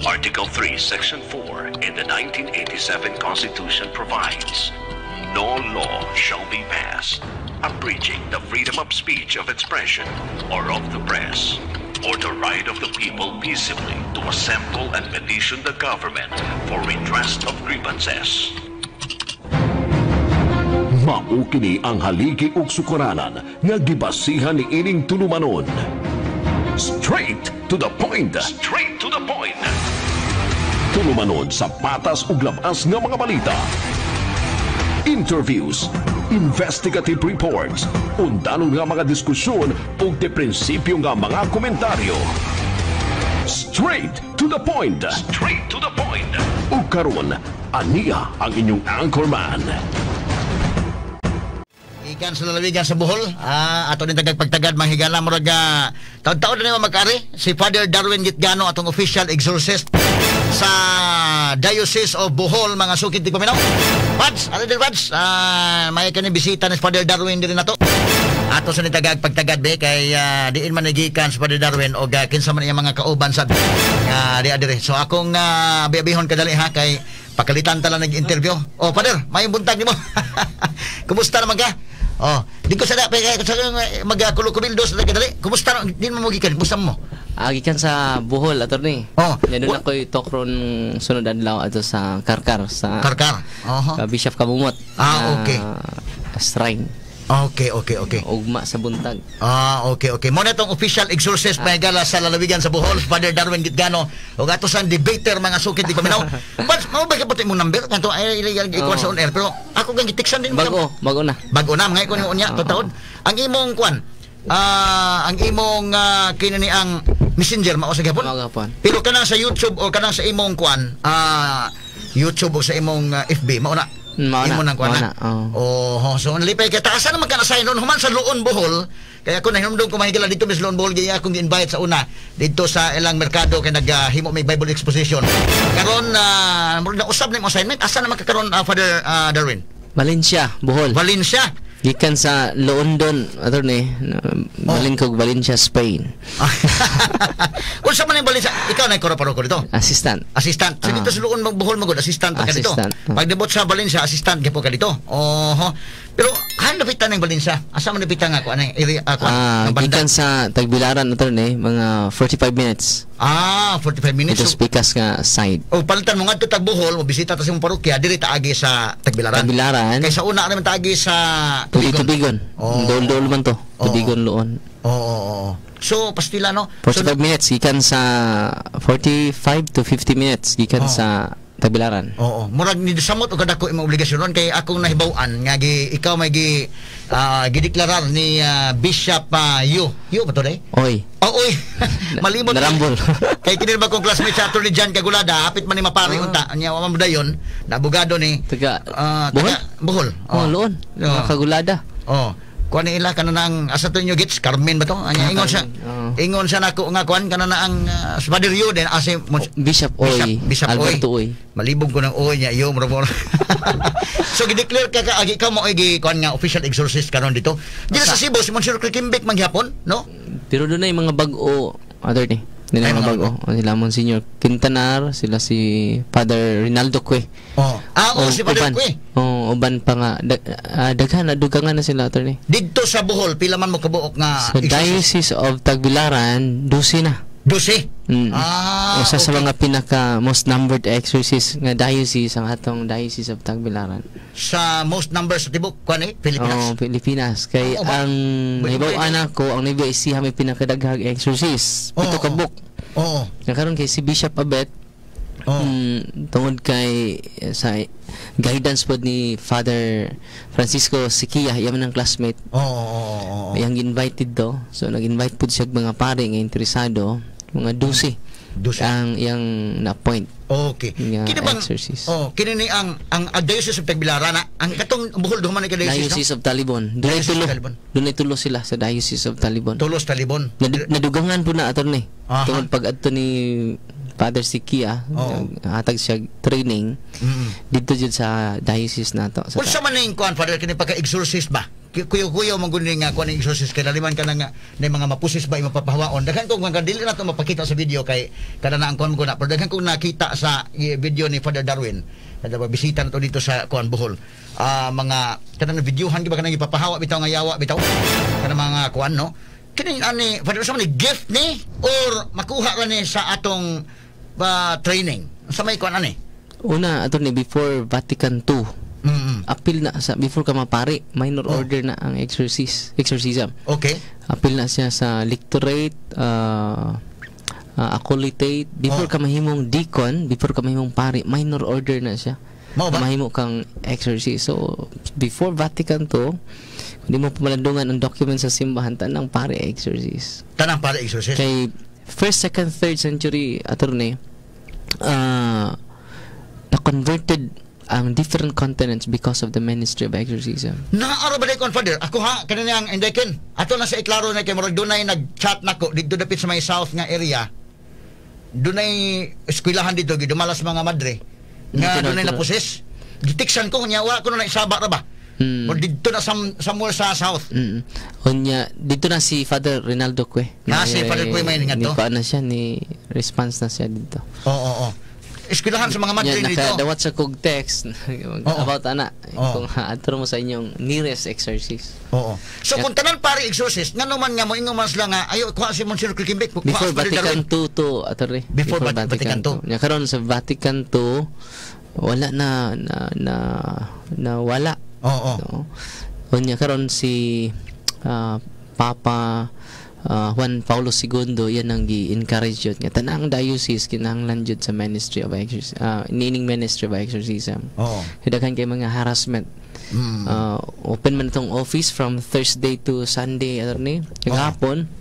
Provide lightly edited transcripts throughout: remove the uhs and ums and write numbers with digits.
Article 3, Section 4 in the 1987 Constitution provides, "No law shall be passed abridging the freedom of speech, of expression, or of the press, or the right of the people peaceably to assemble and petition the government for redress of grievances." Mao kini ang haligi ug sukaranan nga gibasihan ni ining tulumanon. Straight to the point. Straight to the point. Tulumanon sa patas ug labas nga mga balita. Interviews, investigative reports, undanon nga mga diskusyon ug de prinsipyo nga mga komentaryo. Straight to the point. Straight to the point. Ug karon, aniya ang inyong anchorman. Ikan sa lalawigan sa Bohol, ato din tagag pagtagad mga higala, murag taon-taon na naman magkari si Father Darwin Gitgano, atong official exorcist sa Diocese of Bohol, mga sukid tigpaminaw. Pads, ano din Pads? May kani bisita ni Father Darwin din nato. Ato sa nitagag pagtagad be kay diin man nagikan sa Father Darwin o kinsa man iyang mga kauban sa nga di adire. So akong biyabihon kadali ha, kay pakalitan ta lang nag-interview. Oh, Father, may buntag nimo. Kumusta naman ka? Oh, di ko sa da kay sa magkulo-kubildo sa kadali. Kumusta din mo gikan? Kumusta mo? Gikan sa Bohol, attorney. Oh. Yan doon ako'y talk ron sunod adlaw ato sa Karkar sa Karkar. Oho. Ka Bishop Kamumot. Ah, okay. Shrine. Okay. Ugma sa buntag. Ah, okay. Mo na itong official exorcist may gala sa lalawigan sa Bohol, Father Darwin Gitgano. Ug ato sa debater, mga sukit di paminaw. But mao ba kaputi mong number kanto ay ikuan sa on air, pero ako gang gitiksan din mo. Bago, bago na. Bago na mga ikuan unya totoo. Ang imong kuan, ang imong kini ni ang Messenger mao sa gihapon. Mao gihapon. Pero kanang sa YouTube o kanang sa imong kuan, YouTube o sa imong FB mao na. Mao na. Imo nang kuan Mao na. na, oo. Oh, so nalipay kay taasa naman ka na sa ron human sa Loon Bohol. Kaya ako nahinumdum ko mahigala dito mis Loon Bohol, gaya akong gi-invite sa una dito sa ilang merkado kay naghimo may Bible exposition. Karon murag na usab na imong assignment. Asa naman ka karon, Father Darwin? Valencia, Bohol. Valencia. Gikan sa London, attorney. Balin kog Valencia, Spain. Unsa man ang Valencia? Ikaw na ikoro paroko dito. Assistant. Assistant. So dito sa Loon Bohol magud assistant pa ka dito. Assistant, ah. Pagdebot sa Valencia, assistant gyud ka dito. Oho. Pero han lapitan ng Valencia? Asa man lapitan nga ko anay area kuan Ah, nga banda? gikan sa Tagbilaran, attorney, mga 45 minutes. Ah, 45 minutes. Dito So, sa Pikas nga side. o palitan mo ngadto tag Bohol, mo bisita ta sa imong parokya, diri taagi sa Tagbilaran. Tagbilaran. Kay sa una naman taagi sa Tubigon. Oh. Dol-dol man to. Oo. Tubigon Loon. Oo. So pastila no. So, 45 minutes gikan sa 45 to 50 minutes gikan sa Tagbilaran. Oo, murag ni samot og kadako imong obligasyon ron kay akong nahibaw-an nga gi ikaw may gi gideklarar ni Bishop Yu. Yu ba to day? Oy. Oh, oy. Malimot. Narambol. Kay kini ba kong classmate sa Atty. John Cagulada, hapit man ni mapari unta. Nya wa man dayon, na abogado ni Taga taga Bohol? Bohol. Oh, Loon. Oo. Mga Kagulada. Oh. Kuan ni ila kana na ang asa to inyo gits Carmen ba to? Anya Ah, ingon siya. Carmen, oo. Ingon siya nako nga kuan kana na ang Father Yu din ase Bishop Oy. Bishop, Bishop Alberto Oy. Oy. Malibog ko ng oy niya iyo mura mura. So gideclare ka ka agi ka mo oy gi kuan nga official exorcist karon dito. Dito sa Cebu si Monsignor Krikimbik manghapon, no? Pero doon na yung mga bag-o, attorney. Doon na Ay, yung mga mga bag-o. Sila Monsignor Quintanar, sila si Father Rinaldo Cue. Oh. Ah, oh, si Father uban. Cue. Oh, uban pa nga. Daghan na dugangan na sila, attorney. Didto sa Bohol pila man mo kabuok nga Sa exorcist? Diocese of Tagbilaran, 12 na. 12. Mm. Ah, Usa sa okay. mga pinaka most numbered exorcist nga diocese ang atong Diocese of Tagbilaran. Sa most numbers sa tibok kuan eh, Pilipinas. Oh, Pilipinas. Kay Oo ba? ang Pwede nahibaw ba ko, ang Nueva Ecija may pinakadaghag exorcist. 7 ka buok. Nakaron kay si Bishop Abet, tungod kay sa guidance pod ni Father Francisco Sikia, iya man ang classmate. Oo, oo, oo, oo. Iyang invited do. So nag-invite pud siya og mga pare nga interesado, mga 12 12. ang iyang na-appoint Okay. nga Kini bang exorcist. Oh, kini ni ang Diocese of Tagbilaran na ang katong Bohol duha man ni ka diocese, no? Diocese of Talibon. Dunay Diocese of tulo. Talibon. Dunay tulo sila sa Diocese of Talibon. Tulos Talibon. Nadugangan po na, attorney. Aha. Tungod pag adto ni Father Sikia, hatag siya training didto jud sa diocese nato. Sa Unsa man ning kuan, Father, kini pagka exorcist ba? Kuyo-kuyo man gud nga kuan ang exorcist kay laliman ka na nga na mga mapusis ba imapapahawaon. Daghan kong mga dili na to mapakita sa video kay kada na ang kuan ko na, pero daghan kong nakita sa video ni Father Darwin kada ba bisita na to dito sa kuan Bohol. Mga kanang videohan ba kanang ipapahawa bitaw nga yawa bitaw kanang mga kuan, no? Kini ani, Father, sa ni gift ni or makuha ra ni sa atong ba training sa may kuan ani? Una, attorney, before Vatican II, apil na sa before ka mapari, minor order na ang exorcism. Apil na siya sa lectorate, acolytate, before ka mahimong deacon, before ka mahimong pari, minor order na siya. Mao ba? Mahimo kang exorcist. So, before Vatican II, kung di mo pamalandungan ang document sa simbahan, tanang pari exorcist. Tanang pari exorcist. Kay first, second, third century, attorney, na-converted ang different continents because of the ministry of exorcism. Naara ba kon, Father? Ako ha, kanina ang indekin. Ato na sa iklaro na kay murag dunay nag-chat nako didto dapit sa may south nga area. Dunay eskwelahan dito gidumalas mga madre nga Dito na, dunay dito na. na-possess. Gitiksan ko nya wa ko na isaba ra ba. O didto na somewhere sa south. Unya, dito na si Father Rinaldo Cue. Ah, si Father Cue may nga ni to? Kuan na siya, ni response na siya dito. Oo. Eskwelahan sa mga madre Nya, dito. nakadawat sa kog text about ana kung adto mo sa inyong nearest exorcist. Oo. So kung tanan pare exorcist, ngano man nga mo ingon man sila nga ayo kuha si Monsignor Krikimbik, kuha Before si Father Vatican Darwin. II to, attorney. Before Vatican II. Nya karon sa Vatican II wala na na na, na wala. Oo. No? Unya karon si Papa Juan Paulo II, yan ang gi-encourage yun nga tanang diocese kinahanglan jud sa ministry of exorcism, niining ministry of exorcism. Daghan kay mga harassment. Open man itong office from Thursday to Sunday, attorney. Kagahapon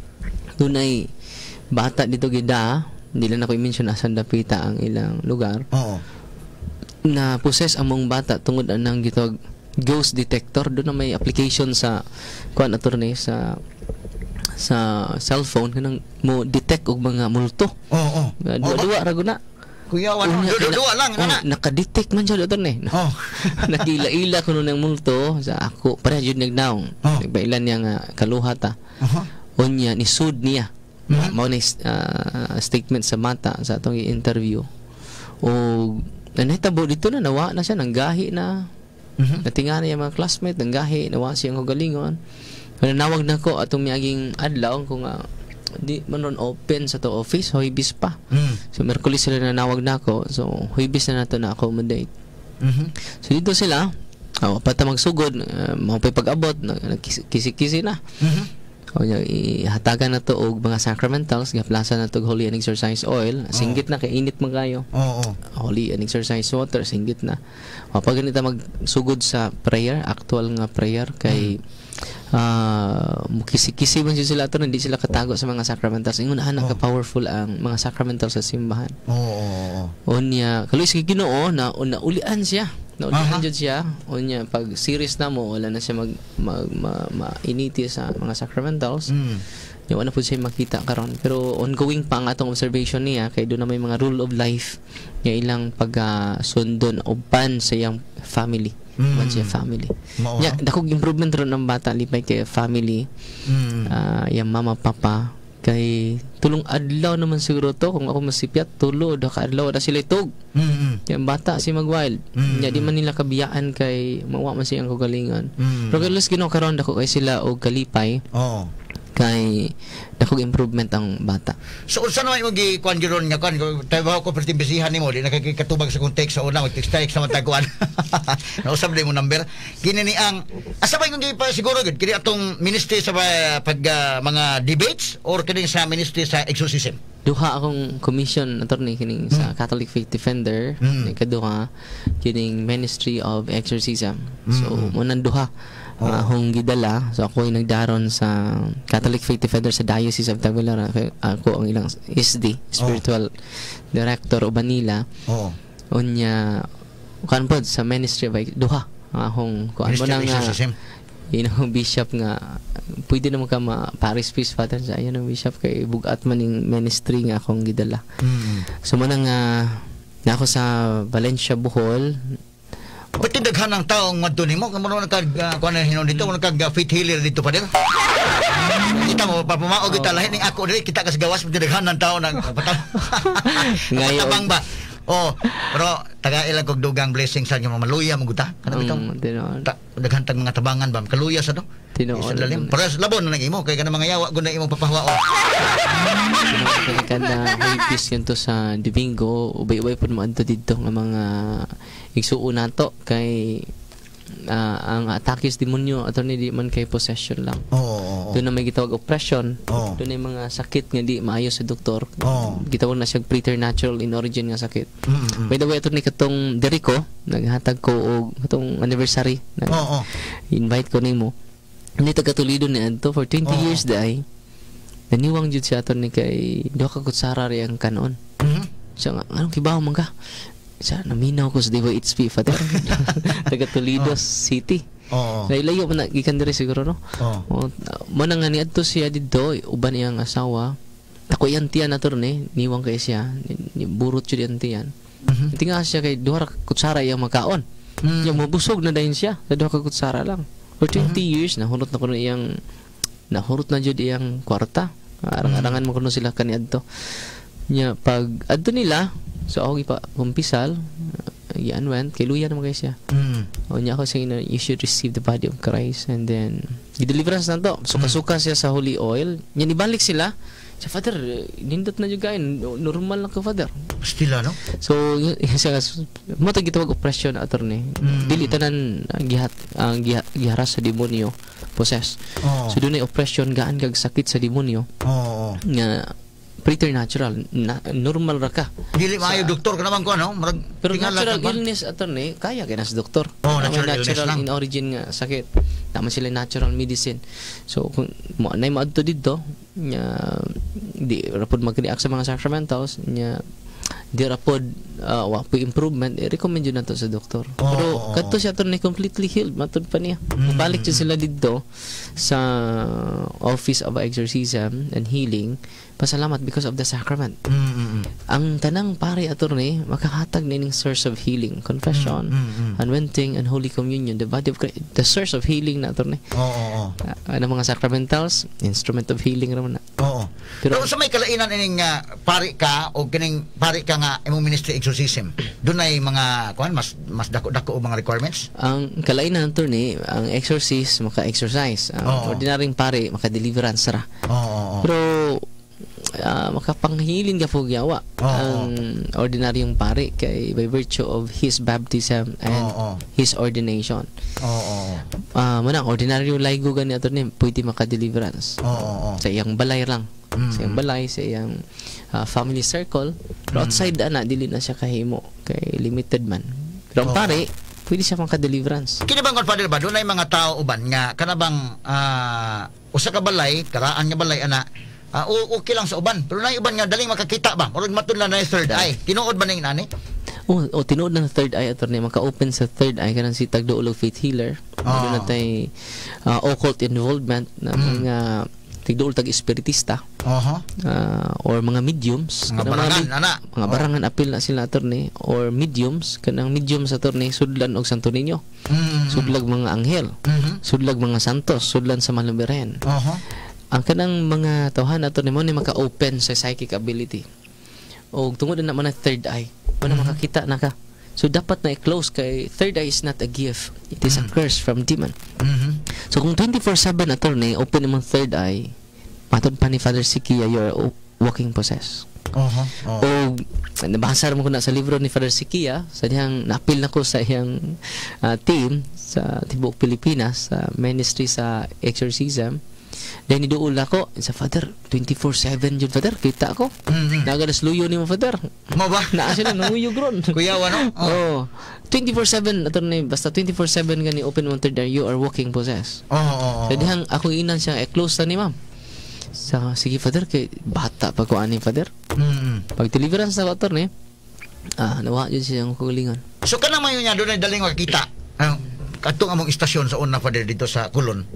dunay bata dito gida, hindi lang ako i-mention asan dapita ang ilang lugar, na possess among bata tungod anang gitawag ghost detector. Doon na may application sa kuan, attorney, sa cellphone kanang mo detect og mga multo. Oo. Duwa-duwa ra gud na. Kuya, wala. Unya, Duwa lang, oh, ana. Nakadetect man siya, attorney. Nagila-ila kuno ng multo sa ako pareha jud nagnaong. Nagbailan niya nga kaluha ta. Unya ni sud niya. Mao ni statement sa mata sa atong interview. O nanahitabo dito na nawa na siya nanggahi na. Natinga na yung mga classmate nanggahi, nawa siya ang kaugalingon. Nanawag na ko atong miaging adlaw kung di man ron open sa to office, Huwebes pa. So Merkulis sila nanawag na ako. So Huwebes na nato na accommodate. So dito sila, oh, pata magsugod, mao pa'y pag-abot, nagkisi-kisi na. O nya ihatagan na to og mga sacramentals, gaplasan na to og holy and exorcise oil, singgit na kay init man kayo. Holy and exorcise water, singgit na. O pag ganita magsugod sa prayer, actual nga prayer kay mukisi-kisi man jud sila ato, hindi sila katago sa mga sacramentals. Ingon ana ka powerful ang mga sacramentals sa simbahan. Oo, oo, oo. Unya, kaluoy sa Ginoo na una ulian siya. Naulian jud siya. Unya pag series na mo wala na siya mag, mag ma, mainiti sa mga sacramentals. Yung wala po siya makita karon. Pero ongoing pa ang atong observation niya kay doon na may mga rule of life nga ilang pag sundon uban sa iyang family. Uban siya family. Mao, Nya, no? dakog improvement ron ng bata lipay kay family. Yang mama papa kay tulong adlaw naman siguro to kung ako masipyat tulo do ka adlaw na sila itog. Yang bata si magwild. Nya di man nila kabiyaan kay mawa man siyang kaugalingon. Pero regardless, Ginoo karon dako kay sila og kalipay kay dakog improvement ang bata. So unsa naman imong gi-kuan gyud nga kuan tayo ko perti bisihan nimo di nakakatubag sa kong text sa una, mag-text text naman tag kuan. Nausab mo number. Kini ni ang asa ba imong gi siguro gyud kini atong ministry sa pag mga debates or kini sa ministry sa exorcism? Duha akong commission, attorney, kining sa Catholic Faith Defender, kaduha kining Ministry of Exorcism. So mo nang duha ang akong gidala. So ako ay nagdaron sa Catholic Faith Defender sa Diocese of Tagbilaran. Ako ang ilang SD, spiritual director uban nila. Unya kan pod sa Ministry of duha ang akong kuan mo Ministry na of nga Exorcism. Yun ang bishop nga pwede naman ka ma parish priest, father sa ayan ang bishop kay bugat man ning ministry nga akong gidala. So mo na nga na ako sa Valencia, Bohol. Pati daghan ng taong madto nimo, kamo na kag kuan na hinon dito, mo kag faith healer dito pa din. Kita mo papamao kita lahi ning ako diri kita kas gawas, pati daghan ng tao nang Ngayon. patabang ba. Oh, pero taga ilang kog dugang blessing sa inyo, maluya mo guta. Kana bitaw. Tinuod. Ta, daghan tag mga tabangan ba, kaluya sa to. Tinuod. Sa lalim. Pero labon na nang imo kay kana mga yawa gud na imong papahuwaon. Tinuod kay kada Huwebes yun to sa Domingo, ubay-ubay po naman dito dito nga mga igsuon nato kay ang atake sa demonyo, attorney, di man kay possession lang. Oo. oo, oo. Doon na may gitawag oppression. Oo. Doon na yung mga sakit nga di maayo sa doktor. Oo. Gitawag na siyang preternatural in origin nga sakit. By the way, attorney, katong Derico, naghatag ko og katong anniversary. Nag, Oo. invite ko nimo. Hindi taga Toledo ni adto for 20 years day. Naniwang jud siya, attorney, kay duha ka kutsara ri ang kanon. Siya nga, anong kibaw man ka? Siya, naminaw ko sa DYHP, Father. Taga Toledo City. Nailayo man na, gikan diri siguro, no? Oo. O, mo na nga niadto siya didto, uban iyang asawa. Tako iyang tiyan, attorney, niwang kay siya, ni burot jud iyang tiyan. Tinga siya kay duha ra ka kutsara iyang makaon. Yang mabusog na dayon siya sa duha ka kutsara lang. For 20 years nahurot na kuno iyang nahurot na jud iyang kwarta. Arang-arangan mo kuno sila kaniadto. Nya pag adto nila, so ako ipa kumpisal, yan went kay luya naman kay siya. O niya ako saying na you should receive the body of Christ and then i-deliverance na to. Suka-suka siya sa holy oil. Nya nibalik sila. Siya, Father, nindot na jud kayo. Normal lang ka, Father. Stila, no? So, siya, mo to gitawag oppression, attorney. Dili tanan gihat ang giharas sa demonyo, possess. So doon ay oppression, gaan kag sakit sa demonyo Oo. nga preternatural na, normal ra ka. Dili maayo doktor ka naman ko ano, murag Pero tingala natural ka ba? illness, attorney, kaya kay na sa doktor. Oh, Tama, natural illness natural lang. in origin nga sakit. Tama sila natural medicine. So kung mo nay maadto didto nya di ra pod mag-react sa mga sacramentals nya di ra pod wa po improvement, eh, recommend yun nato sa doktor. Pero kadto siya, attorney, completely healed matud pa niya. Balik jud sila didto sa Office of Exorcism and Healing. Pasalamat because of the sacrament. Ang tanang pare, attorney, makahatag nining source of healing, confession, anointing and Holy Communion, the body of Christ, the source of healing na, attorney. Oo, oo. Ano mga sacramentals, instrument of healing ra man na. Oo. Pero, Pero- sa may kalainan ining pari ka o kining pari ka nga imong ministry exorcism, dunay mga kuan mas mas dako-dako og mga requirements? Ang kalainan, attorney, ang exorcist maka-exorcise, ang ordinaryong pare maka-deliverance ra. Oo, oo. Pero makapanghilin ka po yawa ang ordinaryong pare kay by virtue of his baptism and his ordination. Oo, oo. Muna, ordinaryo laygo gani, attorney, pwede maka-deliverance. Oo, oo. Sa iyang balay lang. Sa iyang balay, sa iyang family circle. Pero outside ana dili na siya kahimo kay limited man. Pero ang pare, pwede siya maka-deliverance. Kini bang Godfather ba dunay mga tao uban nga kana bang usa ka balay, karaan nga balay ana, okay lang sa uban pero nay uban nga daling makakita ba? Murag matud na third eye. Tinuod ba ning nani? Oh, tinuod na third eye, attorney, maka-open sa third eye kanang si tagduolog faith healer. Doon na tay occult involvement na mga tigduol tag espiritista or mga mediums. Mga Kanang barangan, ana. Mga barangan apil na sila, attorney, or mediums. Kanang mediums, attorney, sudlan og Santo Niño, sudlag mga anghel, sudlag mga santos, sudlan sa Mahal na Birhen. Ang kanang mga tawhan, attorney, mo ni maka-open sa psychic ability o tungod na man na third eye mo na makakita na ka. So dapat na i-close kay third eye is not a gift, it is a curse from demon. So kung 24/7, attorney, open imong third eye, matod pa ni Father Sikia, you're walking possess. Oo. O nabasa mo ko na sa libro ni Father Sikia sa diyang naapil na ko sa iyang team sa tibuok Pilipinas sa ministry sa exorcism. Then niduol ako sa Father, 24/7 jud, Father, kita ko. Nagalas luyo ni mo, Father. Mo ba? Naa sila nanguyog ron. Kuyawa no? Oh. 24/7, attorney, basta 24/7 gani open mo third eye, you are walking possess. Oo, oo, oo. So dihang ako inan siya, e-close na ni ma'am. Sa sige, Father, kay bata pa ko ani, Father. Pag deliverance na, attorney, nawa jud siya ang kaugalingon. So kanang mayo niya dunay daling makakita. Ang katong among istasyon sa una, Father, dito sa Kulon.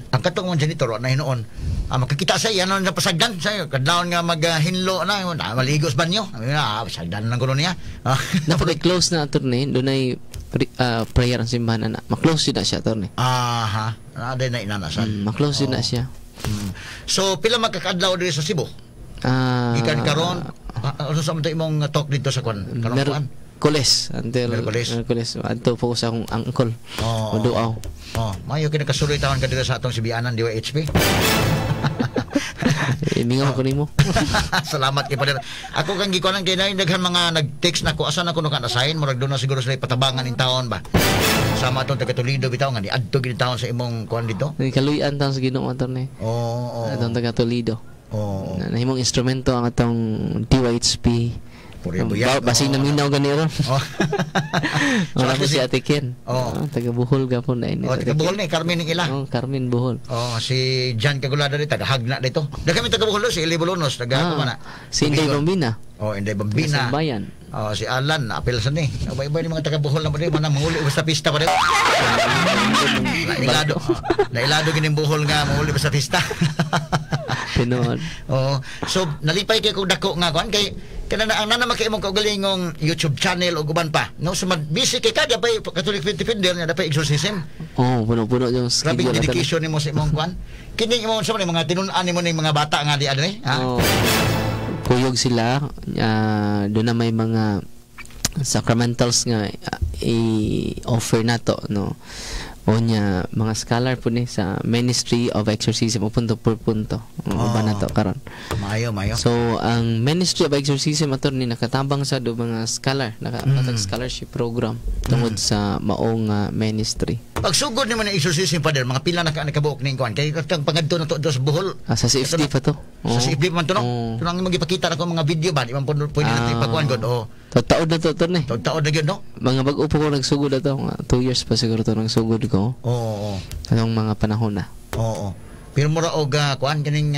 Ang katong among janitor wa na hinuon. Makakita sa iya ano sa pasagdan sa kadlawon nga maghinlo na na maligos banyo. Pasagdan lang kuno niya. Na pag close na, attorney, dunay prayer ang simbahan ana. Ma-close jud na siya, attorney. Aha. Naa na inanasan. Ma-close jud na siya. So pila magkakaadlaw diri sa Cebu? Gikan karon, ano sa man imong talk dito sa kuan? Karon kuan? Miyerkules until Miyerkules. Miyerkules. Adto po ko sa akong uncle. Moduaw. Oh, mayo kini kasuloy taon ka diri sa atong Sibianan DYHP. Eh, mingaw ko nimo. Salamat kay Father. Ako kang gikuanan kay naay daghan mga nag-text nako, asa na kuno ka na-assign, murag doon na siguro sila patabangan in taon ba. Sama atong taga Toledo bitaw nga niadto gid taon sa imong kuan dito. Kaluy-an taon sa Ginoo, attorney. Oo. Oo. Atong taga Toledo. Oo. Na nahimong instrumento ang atong DYHP. Puri buyag. Basig naminaw gani ron. So, Wala at po least si Ate Ken. Oo. Ah, taga Bohol gapon na ini. Oh, taga Bohol ni Carmen ning ila. Oh, Carmen Bohol. Oh, si John Cagulada dito, taga Hagna dito. Daghan mi taga Bohol do, si Eli Bolonos, taga Ah, kumana. si Inday Bambina. Oh, Inday Bambina. Sa bayan. Oh, si Alan, apil sa ni. Iba-iba ni mga taga Bohol na pa rin, manang manguli basta pista pa rin. Nailado. Nailado gining Bohol nga manguli basta pista. Tinuod. Oo. So nalipay kay kog dako nga kuan kay kana na ang nana maka imong kaugalingong YouTube channel ug uban pa. No, so busy kay ka pay Catholic Faith Defender nga dapay exorcism. Oh, puno-puno yung Grabe schedule ato. dedication nimo sa imong kuan. Kini imong sa mga tinun-an nimo ning mga bata nga di adre, ha? Oh. Kuyog sila, doon na may mga sacramentals nga i-offer nato, no. O nya mga scholar po ni sa Ministry of Exorcism o punto por punto. Ang uban nato karon. Maayo, maayo. So ang Ministry of Exorcism, attorney, nakatabang sa do mga scholar, nakapatag scholarship program tungod sa maong ministry. Pagsugod nimo ng exorcism, Father, mga pila na ka nakabuok ning kuan kay katong pangadto na to do sa Bohol. Ah, sa CFD pa to. Sa CFD man to, no? Oo. Ito lang imong gipakita na ko mga video ba, di man pwede natin ipakuan gud. Oh. Taod na to, attorney. Taod na gyud, no? Mga bag-o po ko nagsugod ato, mga 2 years pa siguro to nagsugod ko. Oo. Anong mga panahon na. Oo. Pero mura og kuan kining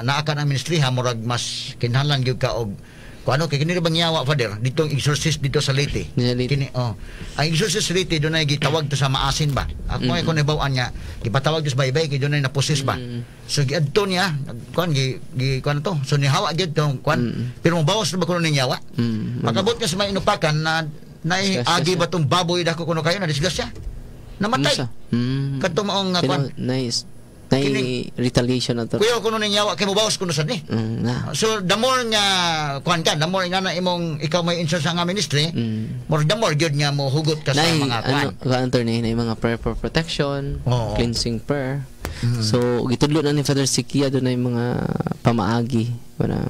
naa ka ng ministry ha, murag mas kinahanglan gyud ka og kuano kay kini bang yawa, Father, ditong exorcist dito sa Leyte. Sa Leyte. Kini, oh. Ang exorcist sa Leyte dunay gitawag to sa Maasin ba. Ako mm ko nabaw-an nga gipatawag to sa baybay kay dunay na-possess ba. So giadto niya kuan gi, gi kuan to. So nihawa gyud to kuan. Pero mobawas na ba kuno ning yawa? Pag-abot niya sa may inupakan na Disgrasya agi siya. ba tong baboy dako kuno kayo na disgrasya. Namatay. Ano siya? Kadtong maong kuan. Pero nice. Nay retaliation na to. Kuya kuno ning yawa kay mobawas kuno sad ni. Na. So the more nga kuan ka, the more nga na imong ikaw may insert sa nga ministry, more the more gyud nga mo hugot ka sa Nay, mga kuan. ano, ka attorney, nay mga prayer for protection, cleansing prayer. So gitudlo na ni Father Sikia doon ay mga pamaagi parang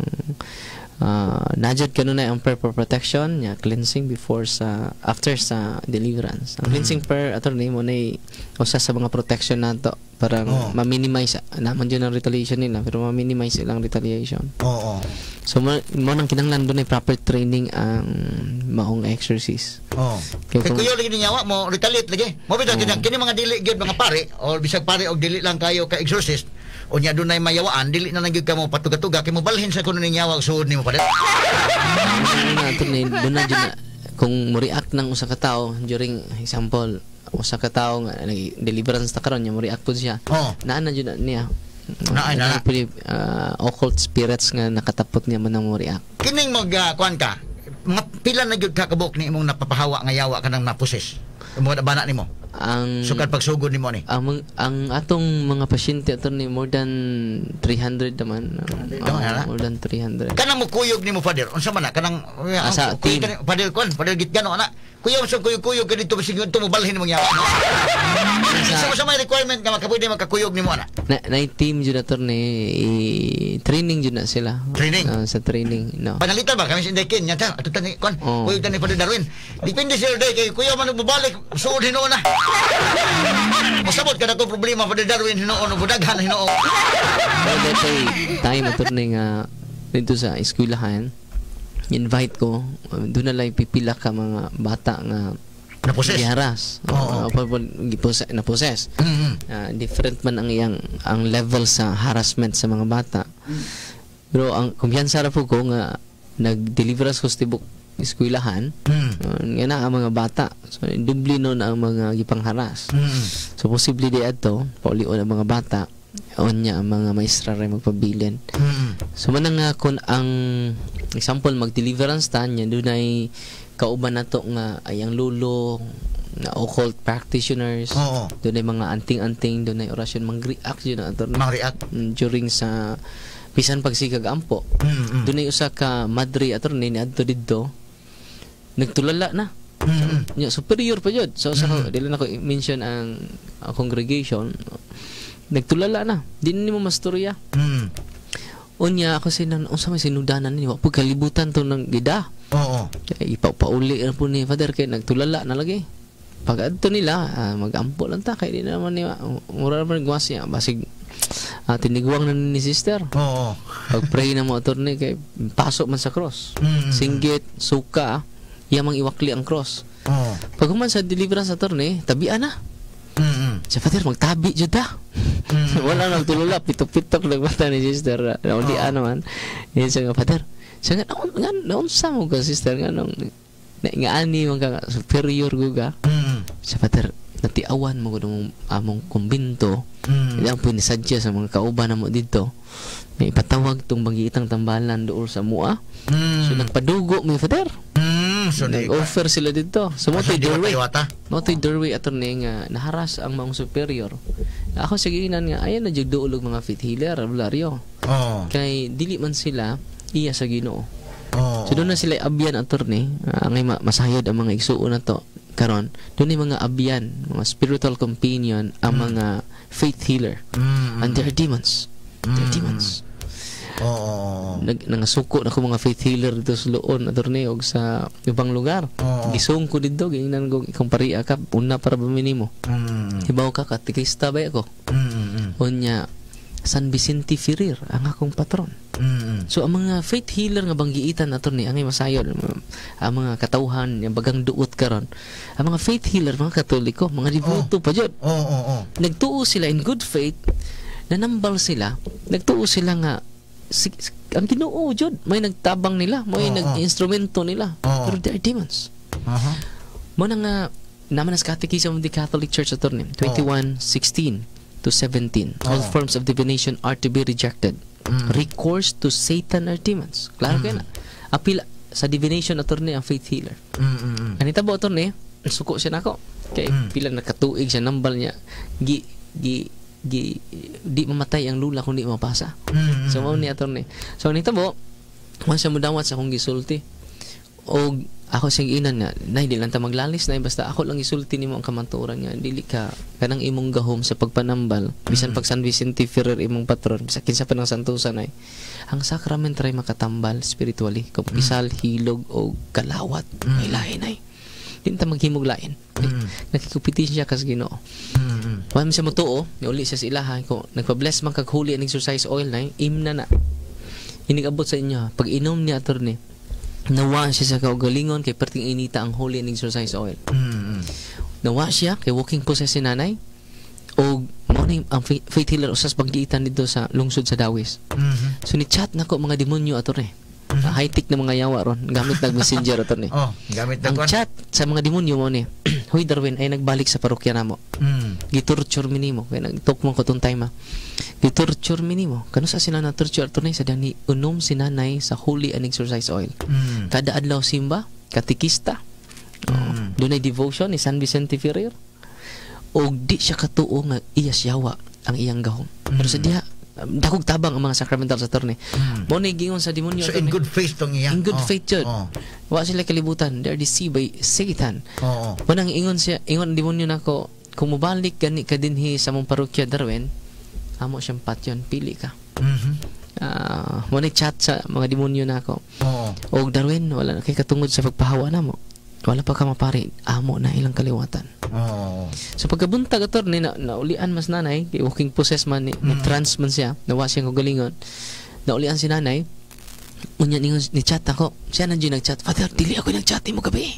najad kanunay ang prayer for protection nya cleansing before sa after sa deliverance. Ang cleansing prayer, attorney, mo nay usa sa mga protection nato parang ma-minimize naman yun ang retaliation nila, pero ma-minimize ilang retaliation. So mo nang kinahanglan doon ay proper training ang maong exorcist. Kay kuyo lagi niyawa mo retaliate lagi. Mo bitaw kini kini mga dili gyud mga pare or bisag pare og dili lang kayo ka exorcist, unya dunay mayawaan, dili na lang gyud ka mo patuga-tuga kay mo balhin sa kuno ning yawa suod nimo pa. Ano na, attorney, doon na dyan na, kung mo react ng usa ka tawo during example usa ka tawo nga nag deliverance ta karon nya mo react pud siya. Naa na jud na niya. Naa, naa. Pwede, occult spirits nga nakatapot niya man ang mo react. Kining mag kuan ka, mga pila na gyud ka kabuok ni imong napapahawa nga yawa kanang na-possess? Mo bana nimo. Ang Sukad pagsugod nimo ni. Ang atong mga pasyente, attorney, more than 300 naman. Naman, Oh, ana? more than 300. Kanang mukuyog nimo, Father, unsa man na kanang Sa kuyog team. kani- Father kuan, Father Gitgano ana. Kuya sa kuyog-kuyog ka dito bisig dito mo balhin mo yawa. No? Sa sa may requirement nga makapwede makakuyog nimo ana? Na team jud, attorney, i-training jud na sila. Training? Ah, sa training, no. Panalitan ba kami sa Inday Ken nya ta ato tani kuan Oo. kuyog tani Father Darwin. Depende sir day kay kuya man mobalik suod hinuon na. Mosabot ka na ko problema, Father Darwin, hinuon ug daghan hinuon. Pero that ay time, attorney, nga dito sa eskwelahan invite ko doon na lang pipila ka mga bata nga Na-possess. giharas. Na-possess. Ah, different man ang iyang ang level sa harassment sa mga bata. Pero ang kumpiyansa ra po ko nga nag-deliverance ko sa tibok eskwelahan, nga na ang mga bata. So dubli nun ang mga gipangharas. So posible di adto paulion ang mga bata unya ang mga maestra ray magpabilin. So manang nga kun ang example mag-deliverance ta nya dunay kauban nato nga ay ang lulo occult practitioners. Doon ay mga anting-anting, doon ay orasyon, mang-react yun na, attorney. Mang-react. During sa bisan pagsigag ampo. Doon ay usa ka madre, attorney, ni adto didto. Nagtulala na. Nya superior pa jud. So sa dili na ko i-mention ang congregation. Nagtulala na. Di na nimo mastorya. Unya ako sinan unsa may sinudanan ni wa pud kalibutan to ng gida. Kaya ipapauli na po ni Father kay nagtulala na lagi. Pag adto nila, mag-ampo lang ta kay di na naman ni mura naman guwas niya basig tiniguang na ni sister. Pag pray na mo, attorney, kay pasok man sa cross. Singgit, suka, yamang iwakli ang cross. Pag human sa deliverance, attorney, tabian na. Sa Father, magtabi jud ta. Wala nagtulala, pitok-pitok nagmata ni sister. Naulian naman. Yan siya nga, Father. Siya nga, nga, naunsa mo ka, sister, nga, nung, na, nga ani man ka, nga, superior ko ka. Sa Father, natiawan mo ko ng among kumbinto. Yan ang pinisadya sa mga kauban na mo dito. May ipatawag tong banggiitang tambalan doon sa mua. So nagpadugo mi, Father. So, di Nag-offer sila dito. So mo Asa to'y di ba doorway. kaliwata? Mo to'y doorway, attorney, nga naharas ang maong superior. Ako sa giinan nga ayan na jud duol og mga faith healer, albularyo. Kay dili man sila iya sa Ginoo. So doon na sila abyan, attorney, angay masayod ang mga igsuon na to karon. Doon yung mga abyan, mga spiritual companion ang mga faith healer. And they're demons. They're demons. Nangasuko na ko mga faith healer dito sa Loon, attorney, og sa ibang lugar. Gisung ko dito, giingnan ko ikong paria ka, una para ba minimo. Hibaw ka, katikista ba ako? Unya, San Vicente Ferrer ang akong patron. So ang mga faith healer nga banggiitan, attorney, ang masayod ang mga katawhan, yung bagang duot karon. Ang mga faith healer, mga Katoliko, mga deboto pa jud. Oo, oo, oo. Nagtuo sila in good faith, nanambal sila, nagtuo sila nga ang Ginoo jud may nagtabang nila, may nag-instrumento nila. Pero they are demons. Mo na nga naman as Catechism of the Catholic Church, attorney, 21:16 to 17. All forms of divination are to be rejected. Recourse to Satan or demons. Klaro kaya na. Apil sa divination, attorney, ang faith healer. Anita bo, attorney, suko siya nako. Kay pila nakatuig siya nambal niya. Gi gi gi di mamatay ang lula kung di mapasa. So mao ni, attorney. So anita bo, mo siya mudawat sa akong gisulti. Og ako siyang inan nga, nay, di lang ta maglalis, nay, basta ako lang isulti nimo ang kamatuoran nga dili ka kanang imong gahom sa pagpanambal, bisan pag San Vicente Ferrer imong patron, bisan kinsa pa ng santusan ay ang sacrament ray makatambal spiritually, kumpisal, hilog o kalawat, may lain ay di ta maghimog lain. Nakikupitin siya kas Ginoo. Wala man siya motuo, niuli siya sa ilaha ko, nagpa-bless man kag holy and exorcise oil na imna na. Inigabot sa inyo, pag inom niya, attorney, nawa siya sa kaugalingon kay perting inita ang holy and exorcise oil. Nawa siya kay walking possess si nanay og mao ni ang faith healer usas paggiitan dito sa lungsod sa Dawis. So ni chat nako mga demonyo, attorney. High-tech na mga yawa ron, gamit nag Messenger, attorney. Oh, gamit na Ang kuan. chat sa mga demonyo mo ni, "Hoy Darwin, ay nagbalik sa parokya namo. Gitorture mi nimo kay nagtok mo ko tong time ah. Gitorture mi nimo." Kano sa sila na torture, attorney? Sa dani unom si nanay sa holy and exorcise oil. Kada adlaw simba, katikista. Oh, dunay devotion ni San Vicente Ferrer. Og di siya katuo nga iya siyawa ang iyang gahom. Pero sa diha dakog tabang ang mga sacramental sa attorney. Mo ni gingon sa demonyo, So in attorney. good faith tong iya. In good faith jud. Wa sila kalibutan. They are deceived by Satan. Manang ingon siya, ingon ang demonyo nako, kung mobalik gani ka dinhi sa mong parokya, Darwin, amo siyang patyon, pili ka. Mo ni chat sa mga demonyo nako. Og Darwin, wala na kay katungod sa pagpahawa namo. Wala pa ka mapari, amo na ilang kaliwatan. So pagkabuntag, attorney, na, naulian mas nanay, kay walking possess man ni, ni trans man siya, nawa siyang kaugalingon. Naulian si nanay. Unya ningon ni chat ako. Siya nandiyo nag-chat, "Father, dili ako nag-chat mo gabi."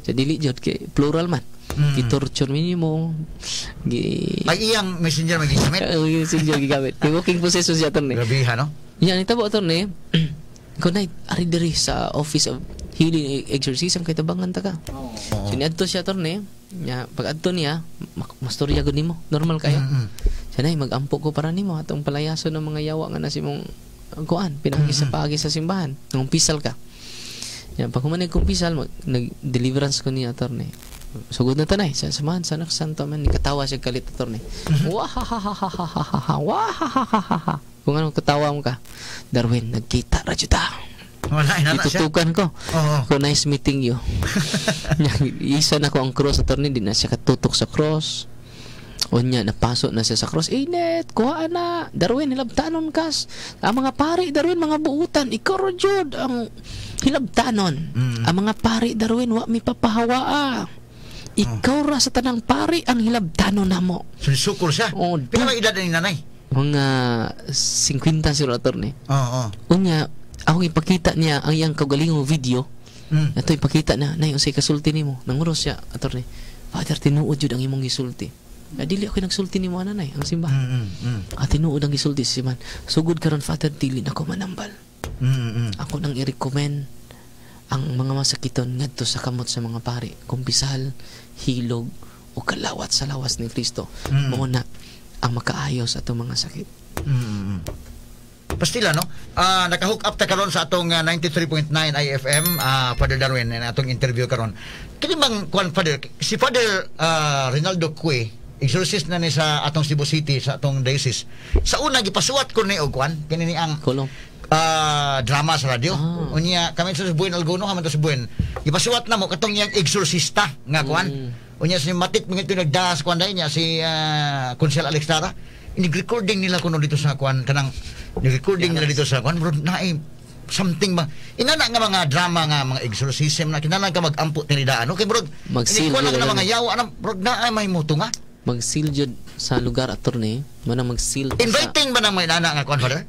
Sa dili jud kay plural man. Gi-torture minimo. Gi Ay iyang Messenger magigamit. Oo, yung Messenger gigamit. Kay walking possess siya, attorney. Grabe ha, no? Yan, itabo, attorney. Ko na ari diri sa Office of Healing Exorcism kay tabangan ta ka. So niadto siya, attorney. Nya pag adto niya, mastorya gud nimo. Normal kayo. Siya nay magampo ko para nimo atong palayason ng mga yawa nga na simong kuan pinagi sa paagi sa simbahan. Nang pisal ka. Nya pag human kumpisal, nag deliverance ko niya, attorney. Sugod na tanay sa samahan sa Anak Santo man. Katawa siya kalit, attorney. Wahahahahahaha, wahahahaha. Kung anong katawa mo ka, Darwin, nagkita ra jud ta. Wala inana siya. Itutukan ko. Oo. Ko nice meeting you. Isa na ko ang cross, attorney, di na siya katutok sa cross. Unya, napaso na siya sa cross. Init, kuha na. Darwin, hilabtanon kas. Ang mga pari, Darwin, mga buutan. Ikaw ro jud ang hilabtanon. Ang mga pari, Darwin, wa mi papahawaa. Ikaw ra sa tanang pari ang hilabtanon namo. So, sukol siya. Oo. Pila ba edad ni nanay? Mga 50 siguro, attorney. Oo. Unya, akong ipakita niya ang iyang kaugalingong video. Ato ipakita na, nay, unsay kasulti nimo? Nanguros siya, attorney. Father, tinuod jud ang imong gisulti. Ah, dili ako nagsulti nimo ana, nay, ang simbahan. Ah, tinuod ang gisulti sa simbahan. Sugod karon, Father, dili na ko manambal. Ako nang i-recommend ang mga masakiton ngadto sa kamot sa mga pari. Kumpisal, hilog, o kalawat sa lawas ni Kristo. Mao na ang makaayos atong mga sakit. Pastila, no? Naka-hook up ta karon sa atong 93.9 IFM, Father Darwin, na atong interview karon. Kini bang kuan, Father, si Father Rinaldo Cue, exorcist na ni sa atong Cebu City, sa atong diocese. Sa una gipasuwat ko ni og kuan, kini ni ang Kulong. Drama sa radyo. Ah. Unya kami sa Buin Alguno, kami sa Buin. Gipasuwat na mo katong iyang exorcista nga kuan. Unya si Matit mga ito nagdaas kuan dahil niya si Consel Alex Lara. Ini-recording nila kuno dito sa kuan, kanang ni-recording nila dito sa kuan, bro, naay something ba inana nga mga drama nga mga exorcism na kinahanglan ka mag-ampo tinida ano kay bro. Mag-seal Ini kuan nila na mga ganun. yawa ana, bro, naay may muto nga. Mag-seal jud sa lugar, attorney. Mana mag-seal ta sa Inviting ba nang may inana nga kuan, Father?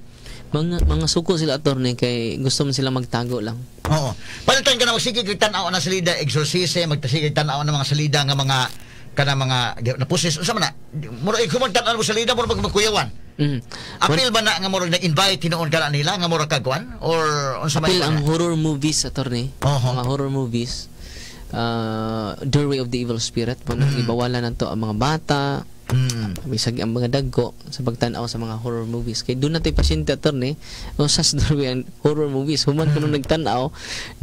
Mga suko sila, attorney, kay gusto man sila magtago lang. Oo. Palitan ka na magsige kag tan-aw na salida exorcism, magtasige tan-aw na mga salida nga mga kana mga na-possess, unsa man na? Mura ikaw magtan-aw mo salida, mura pag magkuyawan. Apil ba na nga murag nag-invite hinuon ka na nila nga mura kag kuan or unsa man Apil ikaw ang na? horror movies, attorney. Mga horror movies. Doorway of the Evil Spirit. Mga ibawalan na to ang mga bata, bisag ang mga dagko sa pagtan-aw sa mga horror movies. Kay doon natay pasyente, attorney, o sa doorway ang horror movies. Human kuno nagtan-aw,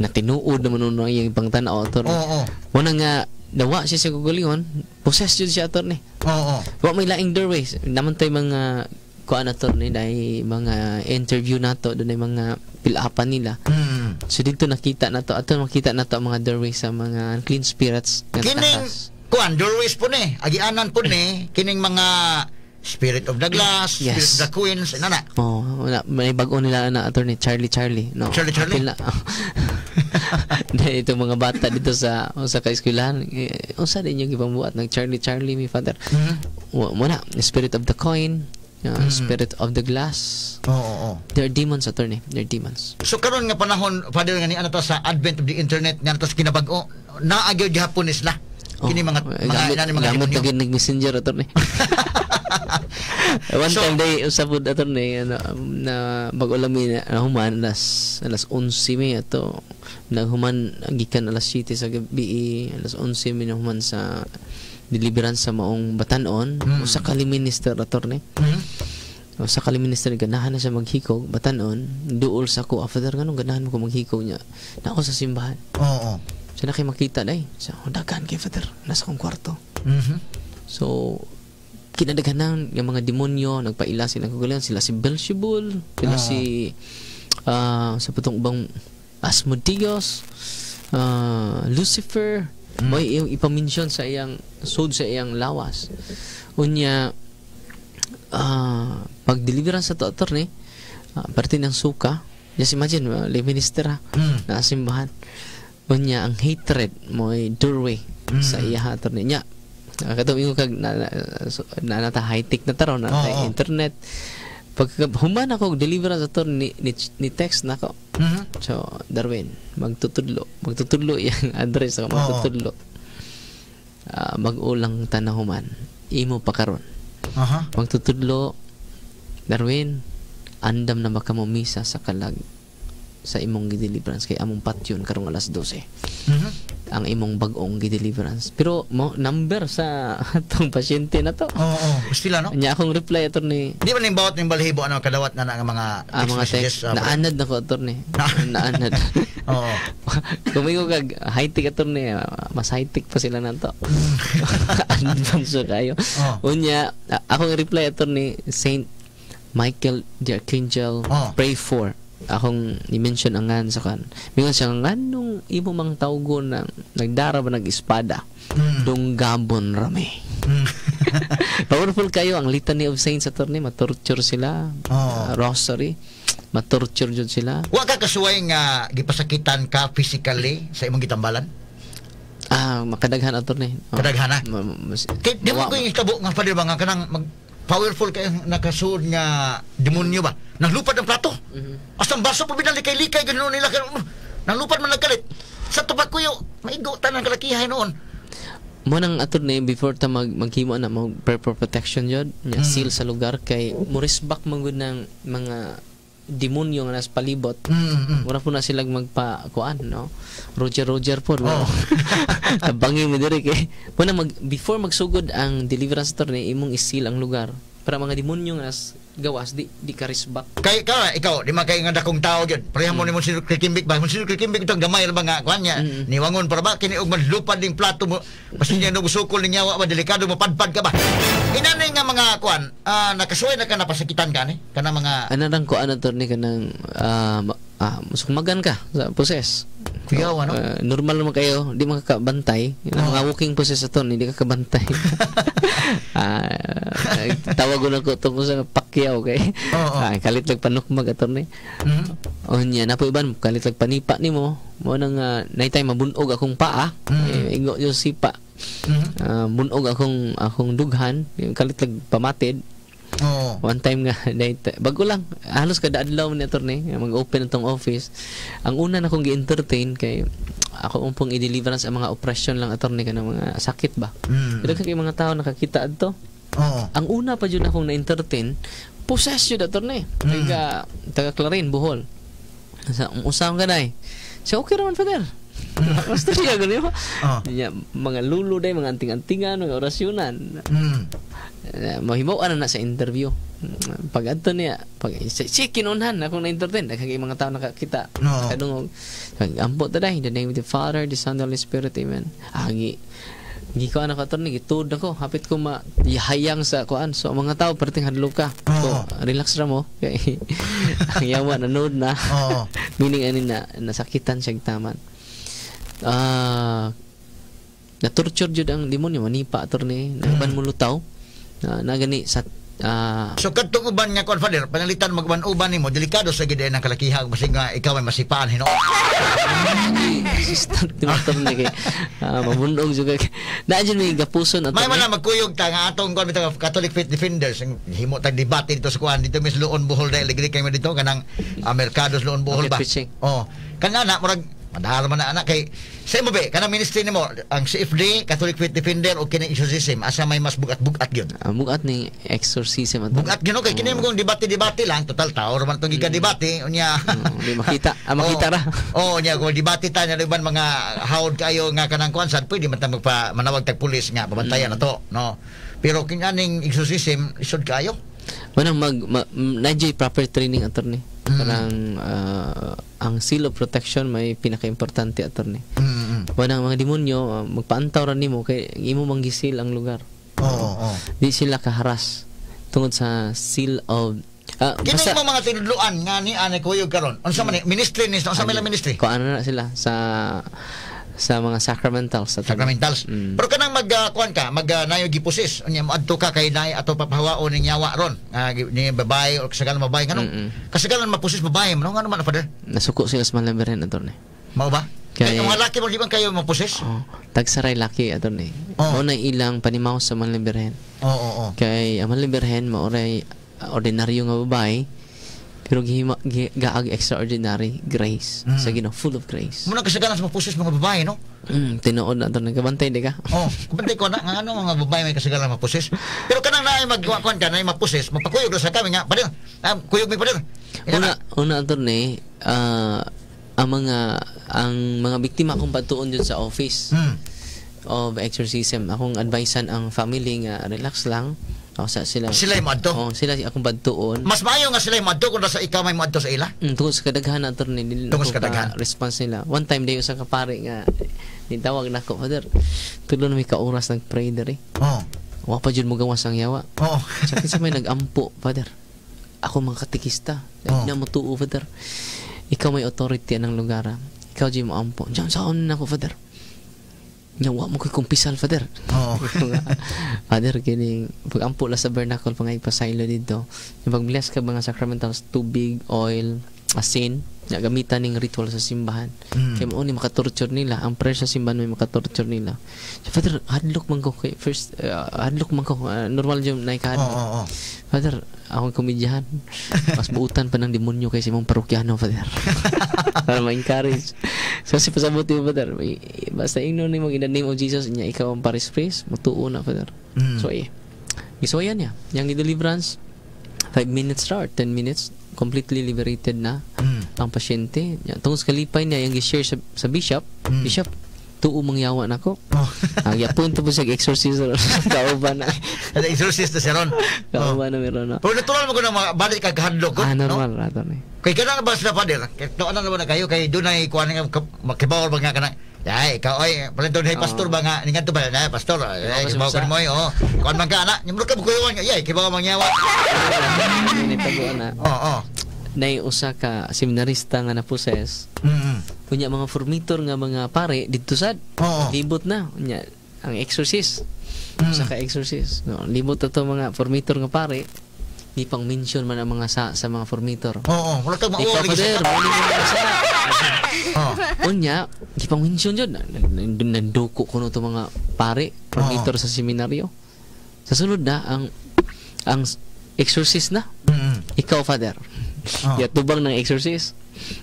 na tinuod naman nuno ang iyang pangtan-aw, attorney. Oo. Muna nga nawa siya sa kaugalingon, possessed jud siya, attorney. Oo. Wa may laing doorways. Naman tay mga kuan, attorney, dahil mga interview nato doon ay mga pilapan nila. So dito nakita na to, ato makita na to ang mga doorways sa mga unclean spirits nga Kining takas. kuan doorways po ni, agianan po ni kining mga Spirit of the Glass, Spirit of the Queens, inana. Oh, wala, may bago nila na, attorney, Charlie Charlie, no. Charlie Charlie? Apil na. Dahil itong mga bata dito sa kaeskwelahan, eh, unsa din yung ipambuhat ng Charlie Charlie mi, Father. Wa mo na, Spirit of the Coin, Spirit of the Glass. Oo, oo. They're demons, attorney. They're demons. So karon nga panahon, Father, nga ni ano ta sa advent of the internet, nga ta sa kinabag-o, naa gyud gihapon ni sila. Kini mga Oh, mga gamit, inani mga gamit demonyo. na gyud nag-messenger, attorney. One time day usab pud, attorney, ano, na bago lang mi na human alas 11 mi ato naghuman gikan alas 7 sa gabi, alas 11 mi nahuman sa deliverance sa maong batanon. Usa ka minister, attorney. Usa ka minister, ganahan na siya maghikog batanon. Duol sa ko, "Ah, Father, nganong ganahan mo ko maghikog niya na ako sa simbahan?" Oo. Siya na kay makita day sa dagan kay Father nasa akong kwarto. So kinadaghanan yung mga demonyo nagpaila sila kagalingon, sila si Beelzebul, sila si sa patong ubang Asmodeus, Lucifer, may iyong ipamintion sa iyang sud sa iyang lawas. Unya pag deliverance sa to, attorney, parte ng suka, just imagine, lay minister ha, na simbahan. Unya ang hatred mo ay doorway sa iya, attorney nya. Katong ingon kag na, na, so, na, nata high tech na taron na, internet. Pag human ako og deliverance, attorney, ni text nako. So, "Darwin, magtutudlo. Magtutudlo," iyang address ako, "Magtutudlo. Mag-ulang tanahuman. Imo pa karon. Magtutudlo, Darwin, andam na baka mo misa sa kalag sa imong gideliverance kay among patyon karong alas 12 ang imong bag-ong gideliverance." Pero mo number sa atong pasyente na to. Oo, sila no. Nya akong reply, attorney, Di ba ning bawat ning balhibo ano kadawat na nga mga ah, mga messages, text, naanad na ko, attorney. Naanad. Oo. Kung may kag high-tech, attorney, mas high-tech pa sila nato. Advance na kayo. Oh. Unya, akong reply, attorney, Saint Michael the Archangel, pray for. Akong i-mention ang ngan sa kan. Mingon siya, nganong imo mang tawgon ng nagdara ba nag-espada? Dunggabon rami. Powerful kayo ang Litany of Saints, attorney, matorture sila. Rosary, matorture jud sila. Wa ka kasuway nga gipasakitan ka physically sa imong gitambalan? Ah, makadaghan, attorney. Oh. Kadaghan, ah? Kay di mo ko yung hitabo nga, Father, ba nga kanang mag powerful kay nakasuod nga demonyo ba? Naglupad ang plato. Hasta ang baso pa binalikay-likay ganun nila kay nalupad man nagkalit. Sa tubag kuyo, maigo tanan kalakihay noon. Mo nang, attorney, before ta maghimo na mag prayer for protection jud nya, seal sa lugar kay murisbak man gud ng mga demonyo nga nas palibot. Mura po na sila magpa kuan, no, Roger Roger po. Tabangi mo diri kay mo na mag before magsugod ang deliverance, attorney, imong i-seal ang lugar para mga demonyo nga nas gawas di di ka resbak. Kay ka ikaw, di man kay nga dakong tao gyud. Pareha mo ni Monsignor Krikimbik ba? Monsignor Krikimbik itong gamay ra ba nga kuan niya. Niwangon para ba kini og manlupad ning plato mo. Basin niya no sukol ning yawa ba, delikado mapadpad ka ba. Inani nga mga kuan, nakasuway na ka napasakitan ka ni kana mga Ana rang kuan, attorney, kanang musukmagan ka sa poses. Kuyaw, ano? Normal naman kayo, di makakabantay. Yung mga walking poses, attorney, di ka kabantay. Tawag ko na ko tungkol sa pakyaw kay. Oo. Kalit lang panukmag, attorney. O niya, napo iban, kalit lang panipa nimo. Mo nang naitay mabunog akong paa. Eh, igo yung sipa. Bunog akong dughan, kalit lang pamatid. One time nga bago lang, halos kada adlaw ni attorney mag-open atong office. Ang una na kong gi-entertain kay ako umpong i-deliverance ang mga oppression lang, attorney, kanang mga sakit ba. Pero kay mga tao nakakita adto. Ang una pa jud akong na-entertain, possess jud, attorney. Taga taga Clarin, Bohol. Sa usam ka day. Siya, okay raman, Father. Basta siya ganun. Nya, mga lulo day, mga anting-antingan, mga orasyonan. Mahibaw na sa interview. Pag adto niya, pag si kinunhan akong na-entertain, daghang mga tao nakakita. Kadungog. Ampo ta day, in the name of the Father, the Son, the Holy Spirit, amen. Ah, gi gi ko anak, attorney, gitud ako, hapit ko ma hayang sa kuan. So ang mga tao perting hadlok ka. So relax ra mo kay ang yawa nanood na. Meaning ani na nasakitan siya taman. Na-torture jud ang demonyo, manipa, attorney, na uban mo lutaw. Na gani sa So kadtong uban nga kuan, Father, panalitan magban-uban nimo, delikado sa gid ng kalakiha basig nga ikaw ay masipaan hinuon. Resistant ni attorney kay mabunog jud kay naa jud may gapuson, May attorney. man na magkuyog ta nga atong kuan bitaw Catholic Faith Defenders ang himo tag debate dito sa kuan dito mis Loon Bohol dahil ligri kay mo dito kanang merkado sa Loon Bohol Okay, ba. preaching. Oh, kana na murag madahar man na anak kay sa imo be kanang ministry nimo ang CFD, Catholic Faith Defender o kini exorcism, asa may mas bugat-bugat gyud? Bugat ni exorcism, attorney. Bugat gyud, okay, kini mo kung debate-debate lang, total tao ra man tong giga-debate unya. Di makita. Makita ra. Oh, nya kung debate ta nya uban mga hawd kayo nga kanang kuan sad pwede man ta magpa manawag tag pulis nga pabantayan na to, no. Pero kung aning exorcism isod kayo. Manang mag ma, na proper training, attorney. Parang ang seal of protection may pinaka-importante, attorney. Manang mga demonyo magpaantaw ra nimo kay imo mang gisil ang lugar. Oo, oo. Di sila kaharas tungod sa seal of Kini basta mo mga tinudluan nga ni ani kuyog karon. Unsa man ni ministry ni, unsa man lang ministry? Kung ano na sila sa mga sacramentals, attorney. Sacramentals. Pero kanang mag kuan ka, mag nayo gipusis, unya moadto ka kay nay ato papahawaon ning yawa ron. Ni babae o kasagaran babae nganong kasagaran mapusis babae man ngano man, Father? Nasuko sila sa Mahal na Birhen, attorney. Mao ba? Kay ang mga laki mo di ba kayo mapusis? Oh, tagsaray laki, attorney. Oh. Mao na ilang panimaw sa Mahal na Birhen. Oo, oo, oo. Kay ang Mahal na Birhen maoray ordinaryo nga babae pero gihima gaag extraordinary grace sa Ginoo, full of grace. Muna kasagaran sa mapusis mga babae, no? Tinuod na attorney, kabantay di ka. Oh, kumantay ko na nga ano mga babae may kasagaran mapusis. Pero kanang naay magkuan ka, naay mapusis, mapakuyog ra sa kami nga, pader. Kuyog mi, pader. Ina Una na. una, attorney, ang mga biktima akong patuon dun sa office of exorcism. Akong advisean ang family nga relax lang. Ako sa sila. Sila yung moadto? Oo, sila akong badtuon. Mas maayo nga sila yung moadto kung sa ikaw may moadto sa ila. Tungod sa kadaghan, attorney, dili Tungod na sa kadaghan. ka response nila. One time day usa ka pare nga nitawag nako, "Father, tulo na mi ka oras nag-pray diri. Oo. Wa pa jud mo gawas ang yawa." Oo. Sa kinsa may nag-ampo, Father? Ako mga katikista. Oo. Na mo tuo, Father. Ikaw may authority anang lugar. Ah. Ikaw jud mo ampo. Diyan saon na ako, Father? Nya wa mo ko'y kumpisal, Father. Oo. Father, kining pag-ampo la sa tabernacle pangay pasaylo dito. Yung pag-bless ka mga sacramentals, tubig, oil, asin, nya gamitan ning ritual sa simbahan. Kay mao ni makatorture nila, ang prayer sa simbahan may makatorture nila. So, Father, hadlok man ko kay first hadlok man ko, normal jud na ikahadlok. Oo, oo, oo. Father, akong komedyahan. Mas buutan pa ng demonyo kaysa imong parokyano, Father. Para ma-encourage. So, si pasabot mo, Father, basta ingnon nimo in the name of Jesus, nya ikaw ang parish priest, mutuo na, Father. So, gisuwayan niya. Yang deliverance, 5 minutes ra or 10 minutes, completely liberated na ang pasyente. Nya, tungod sa kalipay niya, yung gi-share sa bishop, "Bishop, tuo mangyawa nako." Oh. Ang yapon to po siya exorcist kauban na. Exorcist na siya ron. Oh. Kauban na meron na. Pero natural mo ko na balik ka kahadlok ko, Ah, no? normal rato ni. Kay kana ba sila, Father? Kay tuon na naman na kayo kay dunay kuan nga makibawol ba nga kana. Ay, ikaw ay palinton hey pastor ba nga ningadto ba na pastor? Ay, kasi kibaw usa. ko mo oh. Kuan man ka ana, nyumro ka bukuyon nga. Yay, kibaw mangyawa. Nitago na. Oo. Nay usa ka seminarista nga na-possess. Unya mga formator nga mga pare didto sad. Oo. Libot na unya ang exorcist. Usa ka exorcist. No, libot to mga formator nga pare. Di pang mention man ang mga sa mga formator. Oo, wala kang mauwa Ikaw lagi Father, sa mao ni mga sa. Oo. Unya, di pang mention jud. Nanduko kuno to mga pare, formator sa seminaryo. Sa sunod na ang exorcist na. Ikaw, Father. Oh. Ya tubang ng exorcist.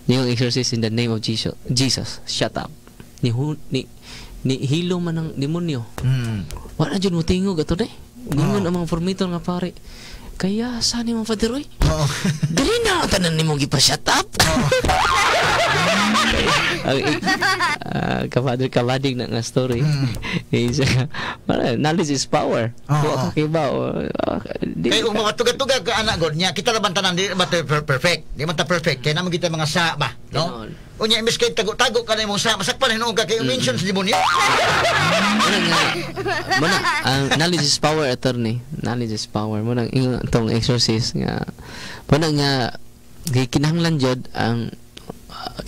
Yung exorcist, "In the name of Jesus, Jesus, shut up." Ni hu, ni ni hilo man ang demonyo. Wala jud mo tingog ato de. Ningon ang mga formator nga pare. Kaya sa ni mga Father oy. Oo. Dili na tanan nimo gipa-shut up. Ang ka-father kabadig na nga story. Eh, siya, para knowledge is power. Oo. Wa ka kibaw. Di Kay kung matugat-tugat ka anak god niya, kita ra ban tanan di ba perfect. Di man ta perfect kay naman kita mga sa ba, no? Tinuod. Unya imbes kay tago-tago ka na imong sa, masakpan hinuon ka kay mention sa demonyo. Muna nga, muna, ang knowledge is power, attorney. Knowledge is power. Muna, ingon tong exorcist nga, muna nga, kay kinahanglan jud ang,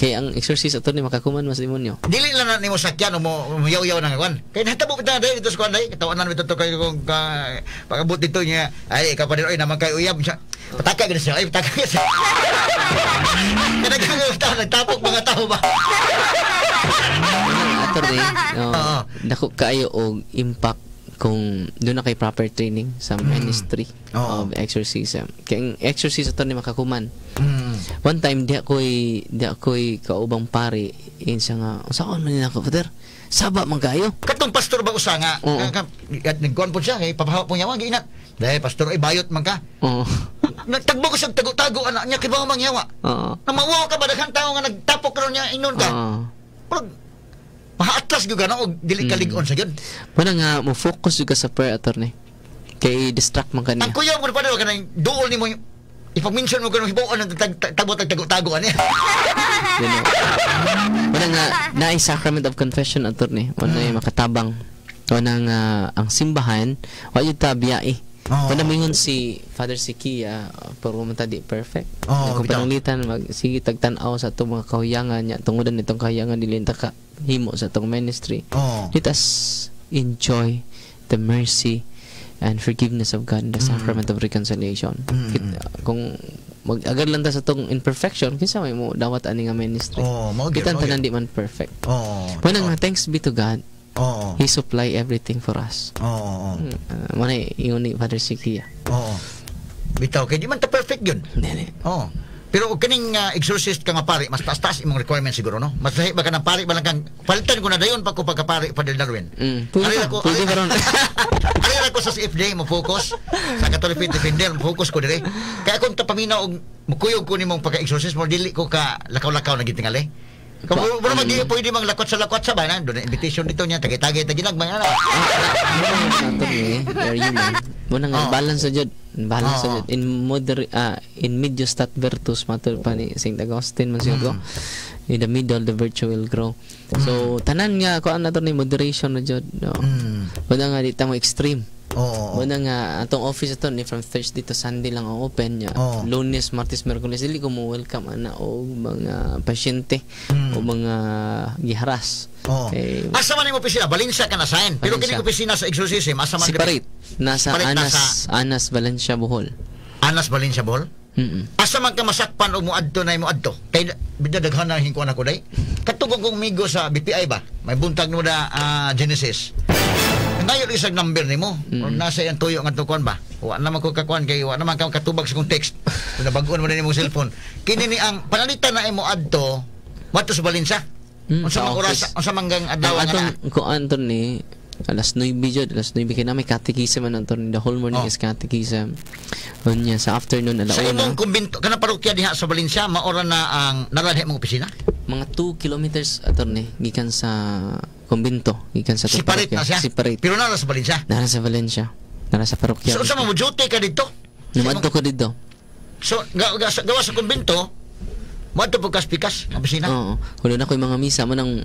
kay ang exorcist, attorney, makakuman mas demonyo. Dili lang na nimo sakyan o mo yaw-yaw na nga kwan. Kay nahitabo kita dahil dito sa kwan dahil. Katawan na dito kay kung ka, pag-abot dito niya. Ay, ikaw pa din, oy, naman kay uyab siya. Pataka gid siya. Ay, pataka gid siya. Kaya nagkakaroon nagtapok mga tao ba? Muna, attorney, no, Oo. dako kaayo og impact kung doon na kay proper training sa ministry Oo. of exorcism. Kay ang exorcist, attorney, makakuman. One time di ako'y kaubang pare in siya nga unsaon man nila ako, Father, saba man kayo. Katong pastor ba usa nga, Oo. at nagkuhan po siya, kay papahawa po niya, wag inat. Dahil pastor ay bayot man ka. Oo. Nagtagbo ko siya tago-tago anak niya kay mangyawa. Oo. Na mauwaw ka ba daghang tao nga nagtapok karon niya inon ka. Oo. Murag mahaatlas gyud ka na og dili ka lig-on sa gyud. Muna nga mo focus jud ka sa prayer, attorney. Kay distract man Ang kaniya. kuya mo pa ka nang duol nimo ipag-mention mo kanang hibaw-an ng tagbo tag tago-tago ani. You know. Muna nga naay sacrament of confession, attorney. Muna mm. makatabang. Muna nga ang simbahan wa jud ta biyai. Oo. Muna moingon si Father Sikia, pero man ta di perfect. Oo, kung bitaw. pananglitan mag sige tagtan-aw sa atong mga kahuyangan nya tungodan nitong kahuyangan dili ta ka himo sa atong ministry. Oo. Let us enjoy the mercy and forgiveness of God in the sacrament of reconciliation. Kung mag-agad lang ta sa tong imperfection, kinsa may mo dawat ani nga ministry? Oo, mao gyud, Kita mao gyud. tanan di man perfect. Oo. Muna nga thanks be to God, Oo. He supply everything for us. Oo. Oo. Muna ingon ni Father Sikia. Oo. Bitaw kay di man ta perfect yun. Dili. Oo. Pero og kaning exorcist ka nga pare, mas taas-taas imong requirement siguro, no? Mas lahi ba ka ng pare ba lang kang palitan ko na dayon pa ko pagkapare, Father Darwin. Pwede Ari pa, ako, pwede pa ron. Ari ako sa CFD mo focus sa Catholic Faith Defender mo focus ko dire. Kaya kung tapaminaw og mukuyog ko nimong pagka-exorcist mo dili ko ka lakaw-lakaw na gitingali. Kung mura mag pwede mang lakwat sa lakwat sa ba na doon invitation dito niya tagay-tagay taginagmay ana. Attorney, you're human. Mo na nga balance na jud. Balance na jud in medio stat virtus, matul pa ni Saint Augustine man siguro. In the middle, the virtue will grow. So tanan nga kuan na to ni moderation na jud, no. Mo na nga di ta mo extreme. Oo. Mo na nga atong office ato ni from Thursday to Sunday lang ang open nya. Lunes, Martes, Miyerkules dili ko mo welcome ana og mga pasyente o mga giharas. Kay Asa man imong opisina? Valencia ka na sign. Pero Valencia. kini opisina sa exorcism, asa man? Separate. Nasa Separate, Anas, Anas, Valencia, Bohol. Anas, Valencia, Bohol? Mm. Asa man ka masakpan og moadto na moadto? Kay bida daghan na hingkuan ako day. Katugong kong migo sa BPI ba? May buntag no da Genesis. Ngayon isang number nimo. Mm. Nasa iyang tuyo nga kuan ba? Wa naman ko kakuan kay wa naman ka katubag sa kong text. Kung nabaguon mo na nimong cellphone. Kini ni ang panalitan na imo adto moadto sa Valencia. Unsa Sa man oras, office. unsa man gang adlaw Ang nga atong na? kuan to ni alas 9 jud, alas 9 kay na may catechism man ato ni, the whole morning is catechism. Unya sa afternoon Sa alauna. imong kumbinto kana parokya diha sa Valencia, maora na ang naradhi mong opisina? Mga 2 kilometers, attorney, gikan sa kumbinto, gikan sa atong Separate parokya. na siya. Separate. Pero nara sa Valencia. Nara sa Valencia. Nara sa parokya. So unsa man mo duty ka dito? Numadto ko dito. So gawa sa kumbinto, moadto po kas pikas ang opisina. Oo. Kung na ko yung mga misa mo nang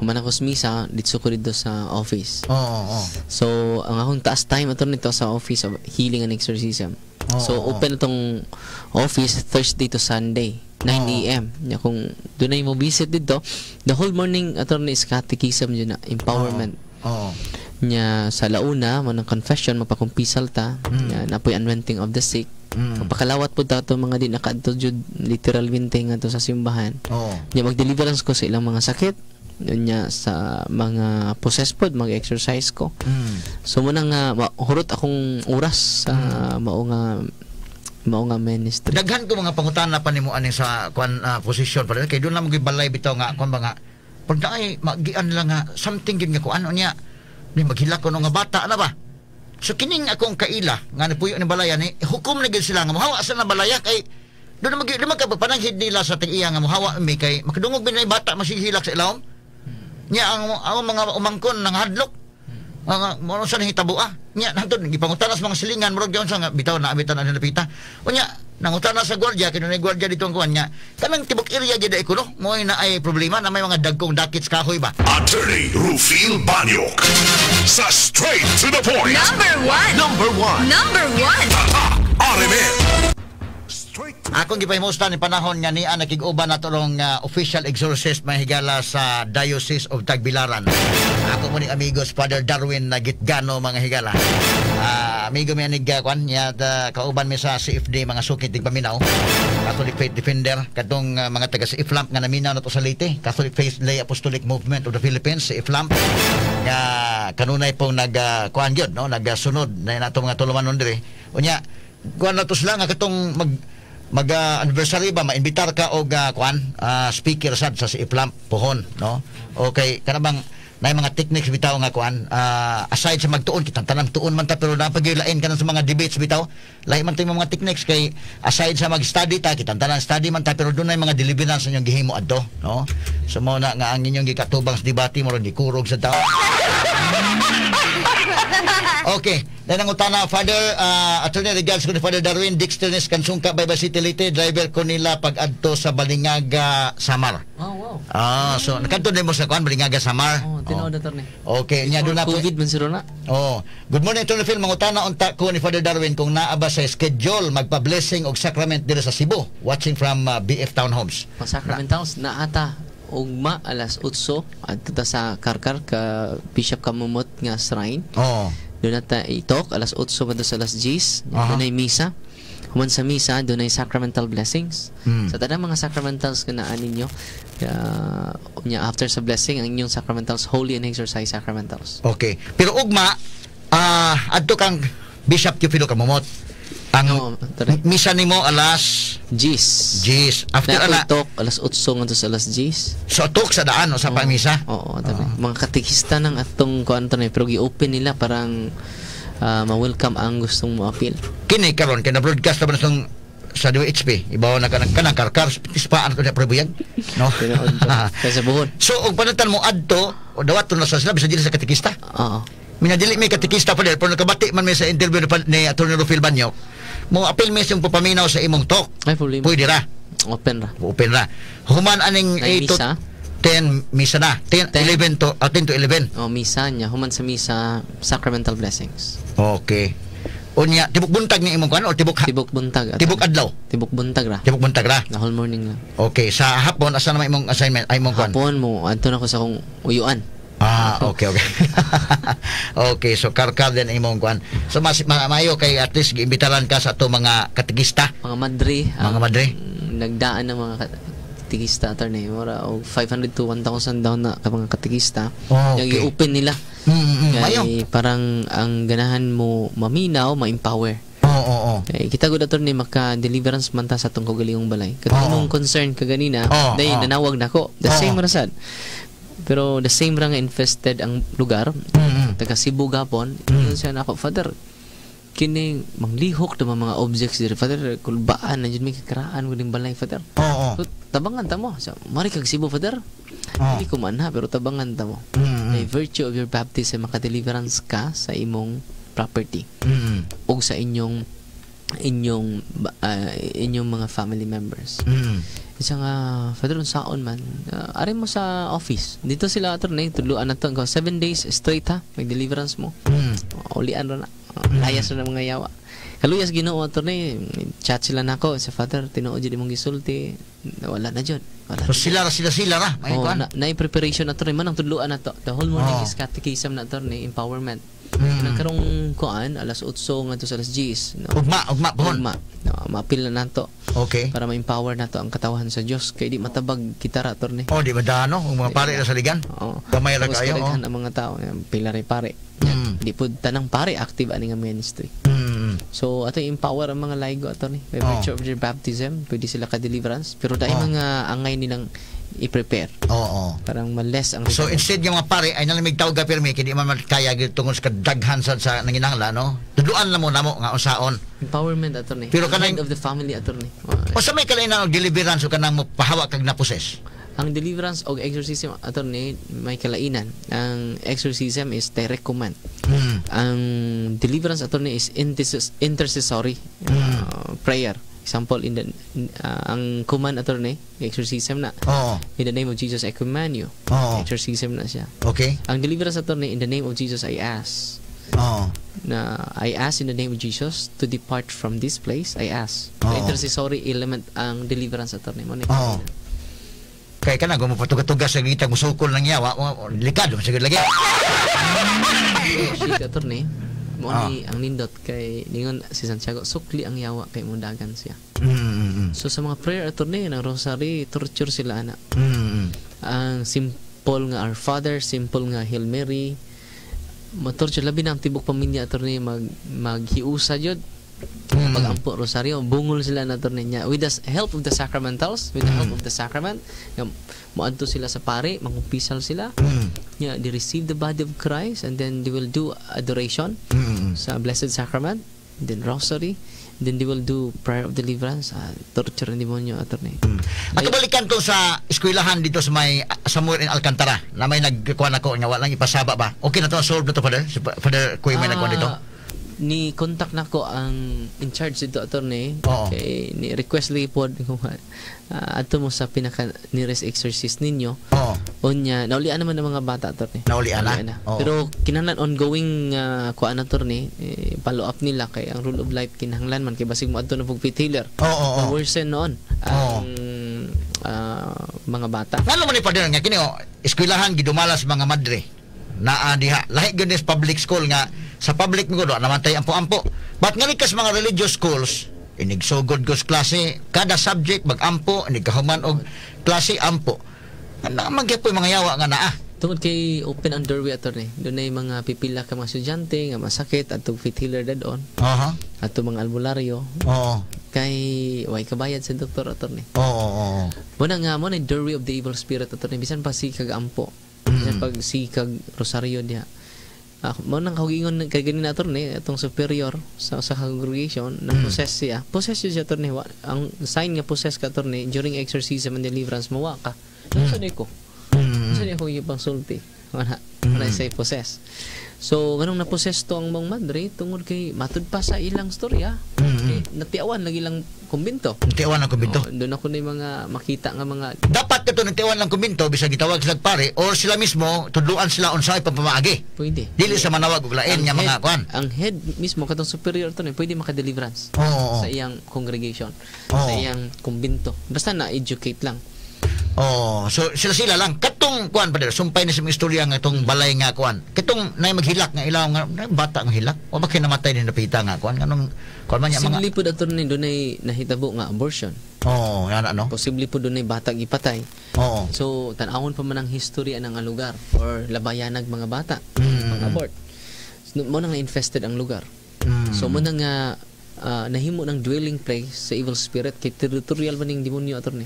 human ako sa misa dito ko dito sa office. Oo, oo. So, ang akong taas time ato nito sa Office of Healing and Exorcism. So, open itong office Thursday to Sunday, 9 a.m. Nya kung dunay mo visit dito, the whole morning ato ni is catechism yun na, empowerment. Nya sa launa, mo ng confession, magpakumpisal ta, nya napoy anointing of the sick. Magpakalawat po ta ato mga di nakaadto jud literalmente nga to sa simbahan. Nya mag-deliverance ko sa ilang mga sakit. Nya sa mga possessed pod, mag-exorcise ko. So mo na nga hurot akong oras sa mao nga ministry. Daghan ko mga pangutana pa nimo ani sa kuan position pa rin. Kay doon lang mo balay bitaw nga kuan ba nga pag naay magian lang nga something gid nga kuan unya ni maghilak ko nga bata na ba. So kining akong kaila nga napuyo ni balaya ni hukom na gid sila nga mohawa sa na balaya kay doon mag lima ka pananghid nila sa ting-iya nga mohawa mi kay makadungog bin na bata masihilak sa ilawom. Nya ang mga umangkon nang hadlok. Nga mo sa nahitabo ah. Nya hantod gipangutana sa mga silingan murag gyud sa nga bitaw na abitan na napita. Unya nangutana sa gwardiya kay dunay gwardiya dito ang kuan nya. Kanang tibok area gyud ay kuno mo na ay problema na may mga dagkong dakit sa kahoy ba. Attorney Rufil Banyok. Sa Straight to the Point. Number one. Number 1. Number one. Tatak RMN. Straight to Akong gipahimusta ni panahon nga niya nakig-uban nato rong official exorcist, mga higala, sa Diocese of Tagbilaran. Ako mo ni amigos Father Darwin na Gitgano, mga higala. Amigo mi anig kwan nya kauban mi sa CFD, mga sukit tigpaminaw. Catholic Faith Defender katong mga taga sa IFLAMP nga naminaw nato sa Leyte. Catholic Faith Lay Apostolic Movement of the Philippines, sa IFLAMP nga kanunay pong nag kuan gyud no, nagsunod na nato mga tulumanon diri. Unya kuan nato sila nga katong mag mag anniversary ba maimbitar ka og kuan speaker sad sa IFLAMP pohon no. Okay, kana bang na mga techniques bitaw nga kuan aside sa magtuon, kitang tanan tuon man ta, pero napaglain ka sa mga debates bitaw, lahi man tayo mga techniques kay aside sa mag-study ta, kitang tanan study man ta, pero dunay mga deliverance inyong gihimo adto no. So mao na nga ang inyong gikatubang sa debate mo gikurog sa tao. Okay. Then ang utana, Father, Attorney, regards ko ni Father Darwin, Dexter Nes Kansungka, Baybay City, Leyte, driver ko nila pag adto sa Balingaga, Samar. Oh, wow. Ah, so nakadto din mo sa kuan Balingaga, Samar. Oh, tinuod na, attorney. Okay, nya doon na po. COVID man siro na. Oh, good morning, Attorney Phil. Mangutana unta ko ni Father Darwin kung naa ba sa schedule magpa-blessing og sacrament diri sa Cebu. Watching from BF Townhomes. Ang sacramentals naata ugma alas 8 adto ta sa Karkar ka Bishop Camomot nga shrine. Doon na ta itok alas 8 man sa alas 10. Dunay misa. Human sa misa, dunay sacramental blessings. Sa tanang mga sacramentals nga naa ninyo, unya after sa blessing ang inyong sacramentals, holy and exorcise sacramentals. Okay. Pero ugma, adto kang Bishop Teofilo Camomot. Ang Oo, tara. Misa nimo alas 10. 10. After Na ala itok alas 8 ngadto sa alas 10. So tok sa daan o sa pamisa. Oo, tabi. Mga katekista ng atong kuan to pero gi-open nila parang ma-welcome ang gustong mo appeal. Kini karon kay na broadcast na ba na sa DOHP. Ibaw na kanang kanang Karkar spa ano ko buyag, no? Tinuod to. Kaya sa Bohol. So og panantan mo adto o dawat na sa sila bisan dili sa katekista. Oo. Minadili may katikista, Father, pero nakabati man mi sa interview ni Atty. Rufil Banyok. Mo apil mi sa papaminaw sa imong talk. Ay, problema. Pwede ra. Open ra. Open ra. Human aning Ay, 8 to misa? 10 misa na. 10, 10. 11 to 10 to 11. Oh, misa niya. Human sa misa, sacramental blessings. Okay. Unya, tibok buntag ni imong kuan o tibok Tibok buntag, attorney. Tibok adlaw. Tibok buntag ra. Tibok buntag ra. The whole morning lang. Okay, sa hapon asa naman imong assignment ay imong kuan? Hapon mo, adto na ko sa akong uyuan. Ah, okay. Okay, so karkar din imong kuan. So mas maayo kay at least giimbitaran ka sa ato mga katikista, Mga madre. mga madre. Nagdaan ng mga katikista, attorney. Mura og 500 to 1,000 down na ka mga katikista. Oh, okay. Yung i-open nila. Kay Mayo. parang ang ganahan mo maminaw, ma-empower. Oo, oo, oo. Kay kita gud, attorney, maka-deliverance man ta sa atong kaugalingong balay. Katong imong concern kaganina, dahil nanawag nako. The same ra sad. Pero the same ra nga infested ang lugar. Taga Cebu gapon, ingon siya nako, "Father, kining manglihok na mga objects diri, Father, kulbaan na jud may kakaraan kuning balay, Father." Oo. So, tabangan ta mo. So, mari kag Cebu, Father. Hindi ko man ha, pero tabangan ta mo. By virtue of your baptism, maka-deliverance ka sa imong property o sa inyong inyong inyong mga family members. Isa nga, "Father, unsaon man?" Ari mo sa office. Dito sila, attorney, tudluan na to. 7 days straight ha, may deliverance mo. Ulian ra na. Layas ra na mga yawa. Kaluyas Ginoo, attorney, chat sila nako sa, "Father, tinuod jud imong gisulti. Wala na jud. Wala So na." sila ra sila sila ra, may Oh, kuan. na preparation, attorney, man ang tudluan na to. The whole morning is catechism na, attorney, empowerment. Nagkarong kuan alas 8 ngadto sa alas 10. No? Ugma, ugma pohon. Ugma. No, maapil na nato para ma-empower nato ang katawahan sa Dios kay di matabag kita ra, attorney. Oh, di ba dano kung mga pare ra sa ligan? Oo. Gamay ra Tapos kayo, oh. kadaghan ang mga tao, pila ray pare. Di pud tanang pare active ani nga ministry. So ato empower ang mga laygo, attorney, by virtue of their baptism, pwede sila ka deliverance pero dahil mga angay nilang i-prepare Oo. parang ma-less ang So instead yung mga pare ay nalamig tawag ka pirmi kay di man kaya gyud tungod sa kadaghan sa nanginahanglan, no? Tudluan na mo namo nga unsaon. Empowerment, attorney. Pero Ang kanang head of the family, attorney. O sa may kalain ang deliverance o kanang mo pahawa kag na-possess? Ang deliverance o exorcism, attorney, may kalainan. Ang exorcism is direct command. Ang deliverance, attorney, is intercessory prayer. Example, in the ang command, attorney, exorcism na. "In the name of Jesus, I command you." Exorcism na siya. Ang deliverance, attorney, "In the name of Jesus, I ask." Na "I ask in the name of Jesus to depart from this place. I ask." The intercessory element ang deliverance, attorney. Mo ni Kay kana kung mapatuga-tuga sa gitag musukol ng yawa, likado man siguro lagi. Shit, attorney. Mo ni ang nindot kay ningon si Santiago, sukli ang yawa kay mundagan siya. So sa mga prayer, attorney, ng rosary, torture sila ana. Ang simple nga Our Father, simple nga Hail Mary, matorture labi na ang tibok pamilya, attorney, maghiusa jud. Pag-ampo rosaryo, bungol sila na, attorney niya. With the help of the sacramentals, with the help of the sacrament, nga moadto sila sa pare, mangumpisal sila. Yeah, they receive the body of Christ and then they will do adoration sa Blessed Sacrament, then rosary, then they will do prayer of deliverance, torture ng demonyo, attorney. At balikan to sa eskwelahan dito sa may somewhere in Alcantara na may nagkuhan ako nga walang ipasaba ba. Okay na to, solve na to, Father? Si Father Kuy may nagkuhan dito. Ah, ni contact nako ang in charge dito, attorney, kay ni request lagi pod kung adto mo sa pinaka nearest exorcist ninyo. Unya naulian naman ang mga bata, attorney. Naulian na? Oo. Pero kinahanglan ongoing kuan, attorney, eh, follow up nila kay ang rule of life kinahanglan man kay basig mo adto na pug faith healer. Oo, oo, oo. Worsen noon ang mga bata. Ngano man ni Father nga kini oh, eskwelahan gidumala sa mga madre. Naa diha lahi gyud ni sa public school nga sa public mo do naman tay ampo-ampo. But nga sa mga religious schools inig sugod ko sa klase kada subject magampo, inig kahuman og klase ampo. Ana man gyud mga yawa nga naa. Tungod kay open ang doorway, attorney. Doon ay mga pipila ka mga estudyante nga masakit adtong faith healer dadon, adto mga albularyo kay way kabayad sa doktor, attorney. Oo, oo, oo. Muna nga mo na doorway of the evil spirit, attorney, bisan pa si kag ampo. Bisan pag si kag rosaryo diha. Mo nang kaugingon kay ganina, attorney, atong superior sa congregation na possess siya. Possess siya, attorney. Ang sign nga possess ka, attorney, during exorcism and deliverance mawa ka. Unsa ni ko? Unsa ni Unsay akong ipangsulti? Wala. Wala say possess. So ganong na-possess to ang mong madre tungod kay matud pa sa ilang storya. Kay natiawan lagi lang kumbinto. Natiawan ang kumbinto. Oh, doon ako na yung mga makita nga mga Dapat kato natiawan lang kumbinto bisag gitawag sila pare or sila mismo tudluan sila unsay pamamaagi. Pwede. Dili sa manawag og lain nga mga kuan. Ang head mismo katong superior to ni pwede maka-deliverance Oo. sa iyang congregation, Oo. sa iyang kumbinto. Basta na-educate lang. Oh, so sila-sila lang katong kuan pa sumpay na sa mga istorya nga itong balay nga kuan. Katong nay maghilak nga ilaw nga nay bata nga hilak. O bakit namatay din napita nga kuan nganong kuan man niya mga Posible po attorney dunay nahitabo nga abortion. Oh, yan ano. Posible po dunay bata gipatay. Oo. So tan-awon pa man ang history anang nga lugar or labayanag mga bata pag-abort. So, mo nang na-infested ang lugar. So mo nang nga nahimo ng dwelling place sa evil spirit kay territorial man ning demonyo attorney.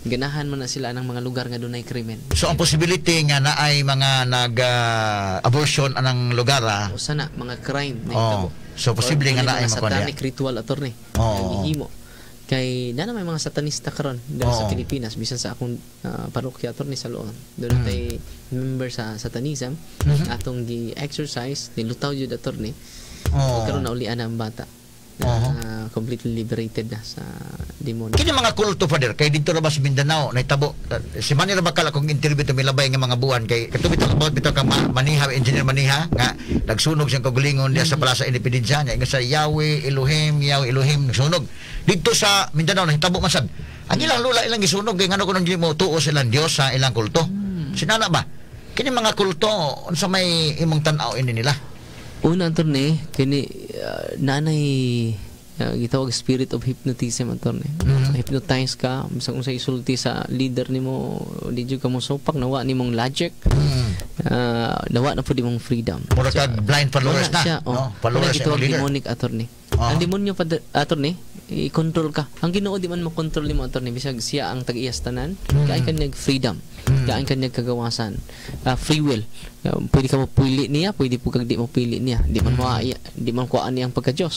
Ganahan man na sila ng mga lugar nga dunay krimen. So ang possibility nga na ay mga nag abortion anang lugar ah. O sana mga crime na hitabo. So posible Or nga na ay mga makuha satanic ritual attorney. Oo. Ang gihimo. Kay na may mga satanista karon diri sa Pilipinas bisan sa akong parokya attorney sa Loon. Doon natay member sa satanism atong gi-exercise nilutaw jud attorney. Oo. Karon naulian na ang bata. Completely liberated na sa demonyo. Kini mga kulto, Father, kay dito ra ba sa Mindanao nahitabo si Manny Rabakal akong interview to milabay nga mga buwan kay katong bitaw about bitaw ka Maniha, engineer Maniha nga nagsunog siyang kaugalingon diya sa Plaza Independencia niya ingon sa Yahweh Elohim, Yahweh Elohim nagsunog dito sa Mindanao nahitabo man sad ang ilang lula ilang gisunog kay ngano kuno dili mo tuo sa ilang Dios sa ilang kulto. Sinana ba kini mga kulto unsa may imong tan-aw ini nila? Una, attorney, kini nanay gitawag spirit of hypnotism, attorney. Hypnotize ka, bisag unsay isulti sa leader nimo, di jud ka mo sopak, nawa nimong logic. Nawa na pud imong freedom. Mura kag blind followers Wala na, siya, oh. no? Followers Wala gitawag imong leader. demonic, attorney. Ang demonyo pa, attorney, i-control ka. Ang Ginoo di man mo-control nimo, attorney, bisag siya ang tag-iyas tanan, kain ka niyag freedom, kain ka niyag kagawasan, free will. Pwede ka mo pili niya, pwede po kag di mo pili niya. Di man di man kuhaan niya ang pagka-Diyos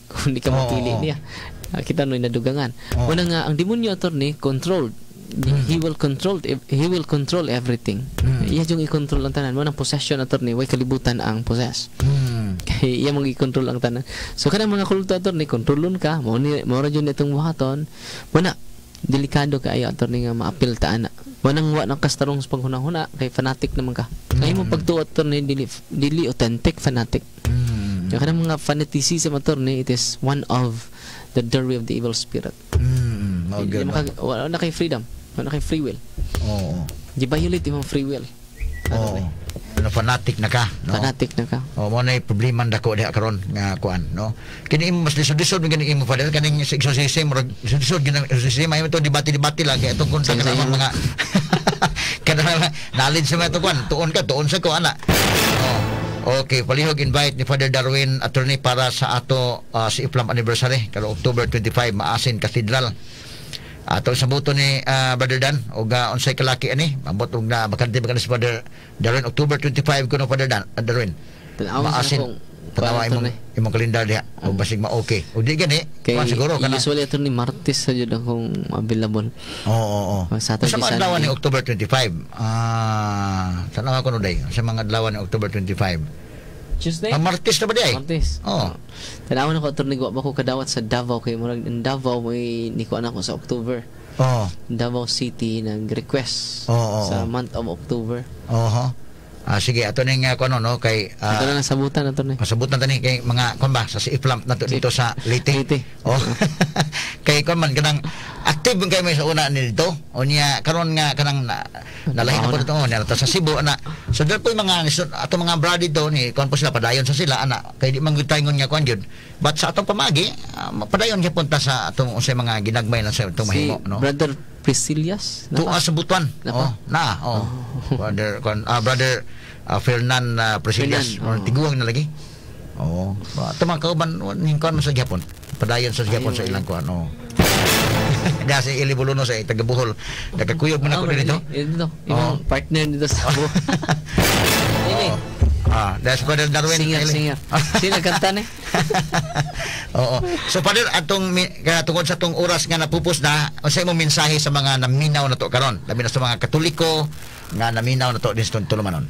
kung di ka mo pili niya. Kita no'y nadugangan. Una nga ang demonyo, attorney, controlled. He will control he will control everything. Iya yung i-control ang tanan. Mo nang possession, attorney, way kalibutan ang possess. Kay iya mong i-control ang tanan. So kanang mga kulto, attorney, kontrolon ka, mao ni mao ra jud itong buhaton. Mo na delikado kaayo, attorney, nga maapil ta ana. Mo nang wa nang kastarong sa paghuna-huna kay fanatic naman ka. Kay mo pagtuo, attorney, dili dili authentic fanatic. Yung kanang mga fanaticism, attorney, it is one of the doorway of the evil spirit. Mao Di gyud. wala na kay freedom, wala na kay free will. Oo. Gi-violate imong free will. Oo. Ano, fanatic na ka, no? Fanatic na ka. Oh, mo na problema dako diha karon nga kuan, no? Kini imo mas lisod-lisod man gani imo, Father, kaning sa exorcism, murag lisod-lisod ginang exorcism ay to debate-debate lang kay atong kontra Sayo-sayo. kanang mga kanang knowledge sa mga to kuan, tuon ka, tuon sa ko ana. Oh. Okay, palihog invite ni Father Darwin attorney para sa ato si Iflam anniversary karon October 25 Maasin Cathedral. Ato sa buto ni Brother Dan og unsay kalaki ani ambot og na bakante ba si Father Darwin October 25 kuno Father Dan Darwin. Tan-awon sa Maasin. akong Tanawa kuan, imong imong kalendar diha og basig ma-okay. Og di gani Kay kuan siguro kana. usually attorney Martes sa jud akong available. Oo, oo. Oh, Saturday, Sa mga adlaw ni Sunday. October 25. Tanawa ko no day sa mga adlaw ni October 25. Tuesday? Ah, Martes na ba di ay? Martes. Oo. Tanawan ako attorney wa ba ko kadawat sa Davao kay murag in Davao may ni kuan ako sa October. Oo. Davao City nag-request Oo, sa oo. month of October. Oho. Sige, ato ning kuno no kay Ato na nasabutan attorney. Masabutan tani kay mga kuan ba sa si Iflam nato dito sa Leyte. Leyte. Oh. Kay kuan man kanang active man kay may sa una ni dito. O niya karon nga kanang nalahi na po dito oh, niya sa Cebu ana. So dito po yung mga ato mga brother dito ni kuan po sila padayon sa sila ana kay di man gud tayo nga kuan gyud. But sa atong pamagi padayon gyud punta sa atong unsay mga ginagmay lang sa atong Si mahimo no. Brother Priscillas. Tuwa sa Butuan. Napa? Oh, na. Oh. Brother kuan brother Fernan Priscillas, Fernan, oo. tiguang na lagi. Oo. Ato mga kauban ning kuan man sa Japon. Padayon sa Japon sa ilang kuan. Oh. Dahil si Eli Boluno sa taga Bohol. Nagakuyog man ako dito. Dito. Imong partner dito sa Bohol. Ini. Ah, that's Father Darwin. Singer, Kaili. singer. Sino kanta ni? Oo. So Father, atong tungod sa tong oras nga napupos na, unsa imong mensahe sa mga naminaw na to karon? Labi na sa mga Katoliko nga naminaw na to din sa tulumanon.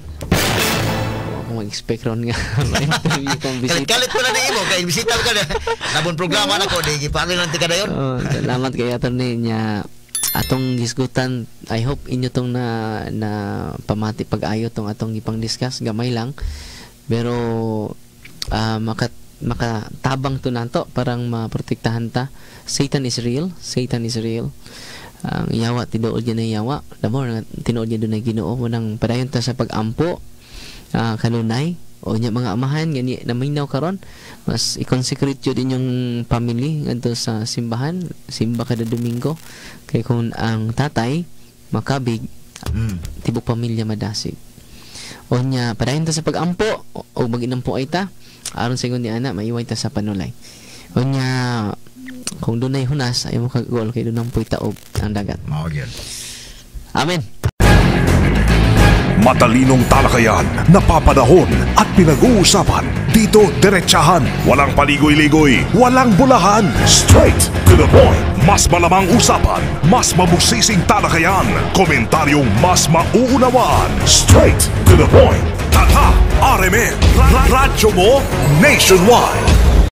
Ako mag-expect ron nga ma-interview kong bisita. Kalit-kalit ko na ni imo kay bisita ka na. Nabon programa na ko di gipari lang ti kadayon. Oh, salamat kay attorney niya atong hisgutan. I hope inyo tong na na pamati pag-ayo tong atong ipang discuss, gamay lang pero makatabang to nato parang maprotektahan ta. Satan is real, Satan is real. Ang yawa, tinuod niya na yawa. The more nga tinuod niya dunay Ginoo mo nang padayon ta sa pag-ampo kanunay. O nya mga amahan gani naminaw karon, mas i-consecrate jud inyong family ngadto sa simbahan, simba kada Domingo, kay kung ang tatay makabig, tibok pamilya madasig. O nya padayon ta sa pag-ampo o mag-inampo ay ta aron sa ingon ni ana maiway ta sa panulay. O nya kung dunay hunas, ay mo kagol kay dunang puy taob ang dagat. Mao gyud. Amen. Matalinong talakayan, napapanahon at pinag-uusapan. Dito, diretsahan. Walang paligoy-ligoy, walang bulahan. Straight to the point. Mas malamang usapan, mas mabusising talakayan. Komentaryong mas mauunawaan. Straight to the point. Tatak RMN. Radyo mo nationwide.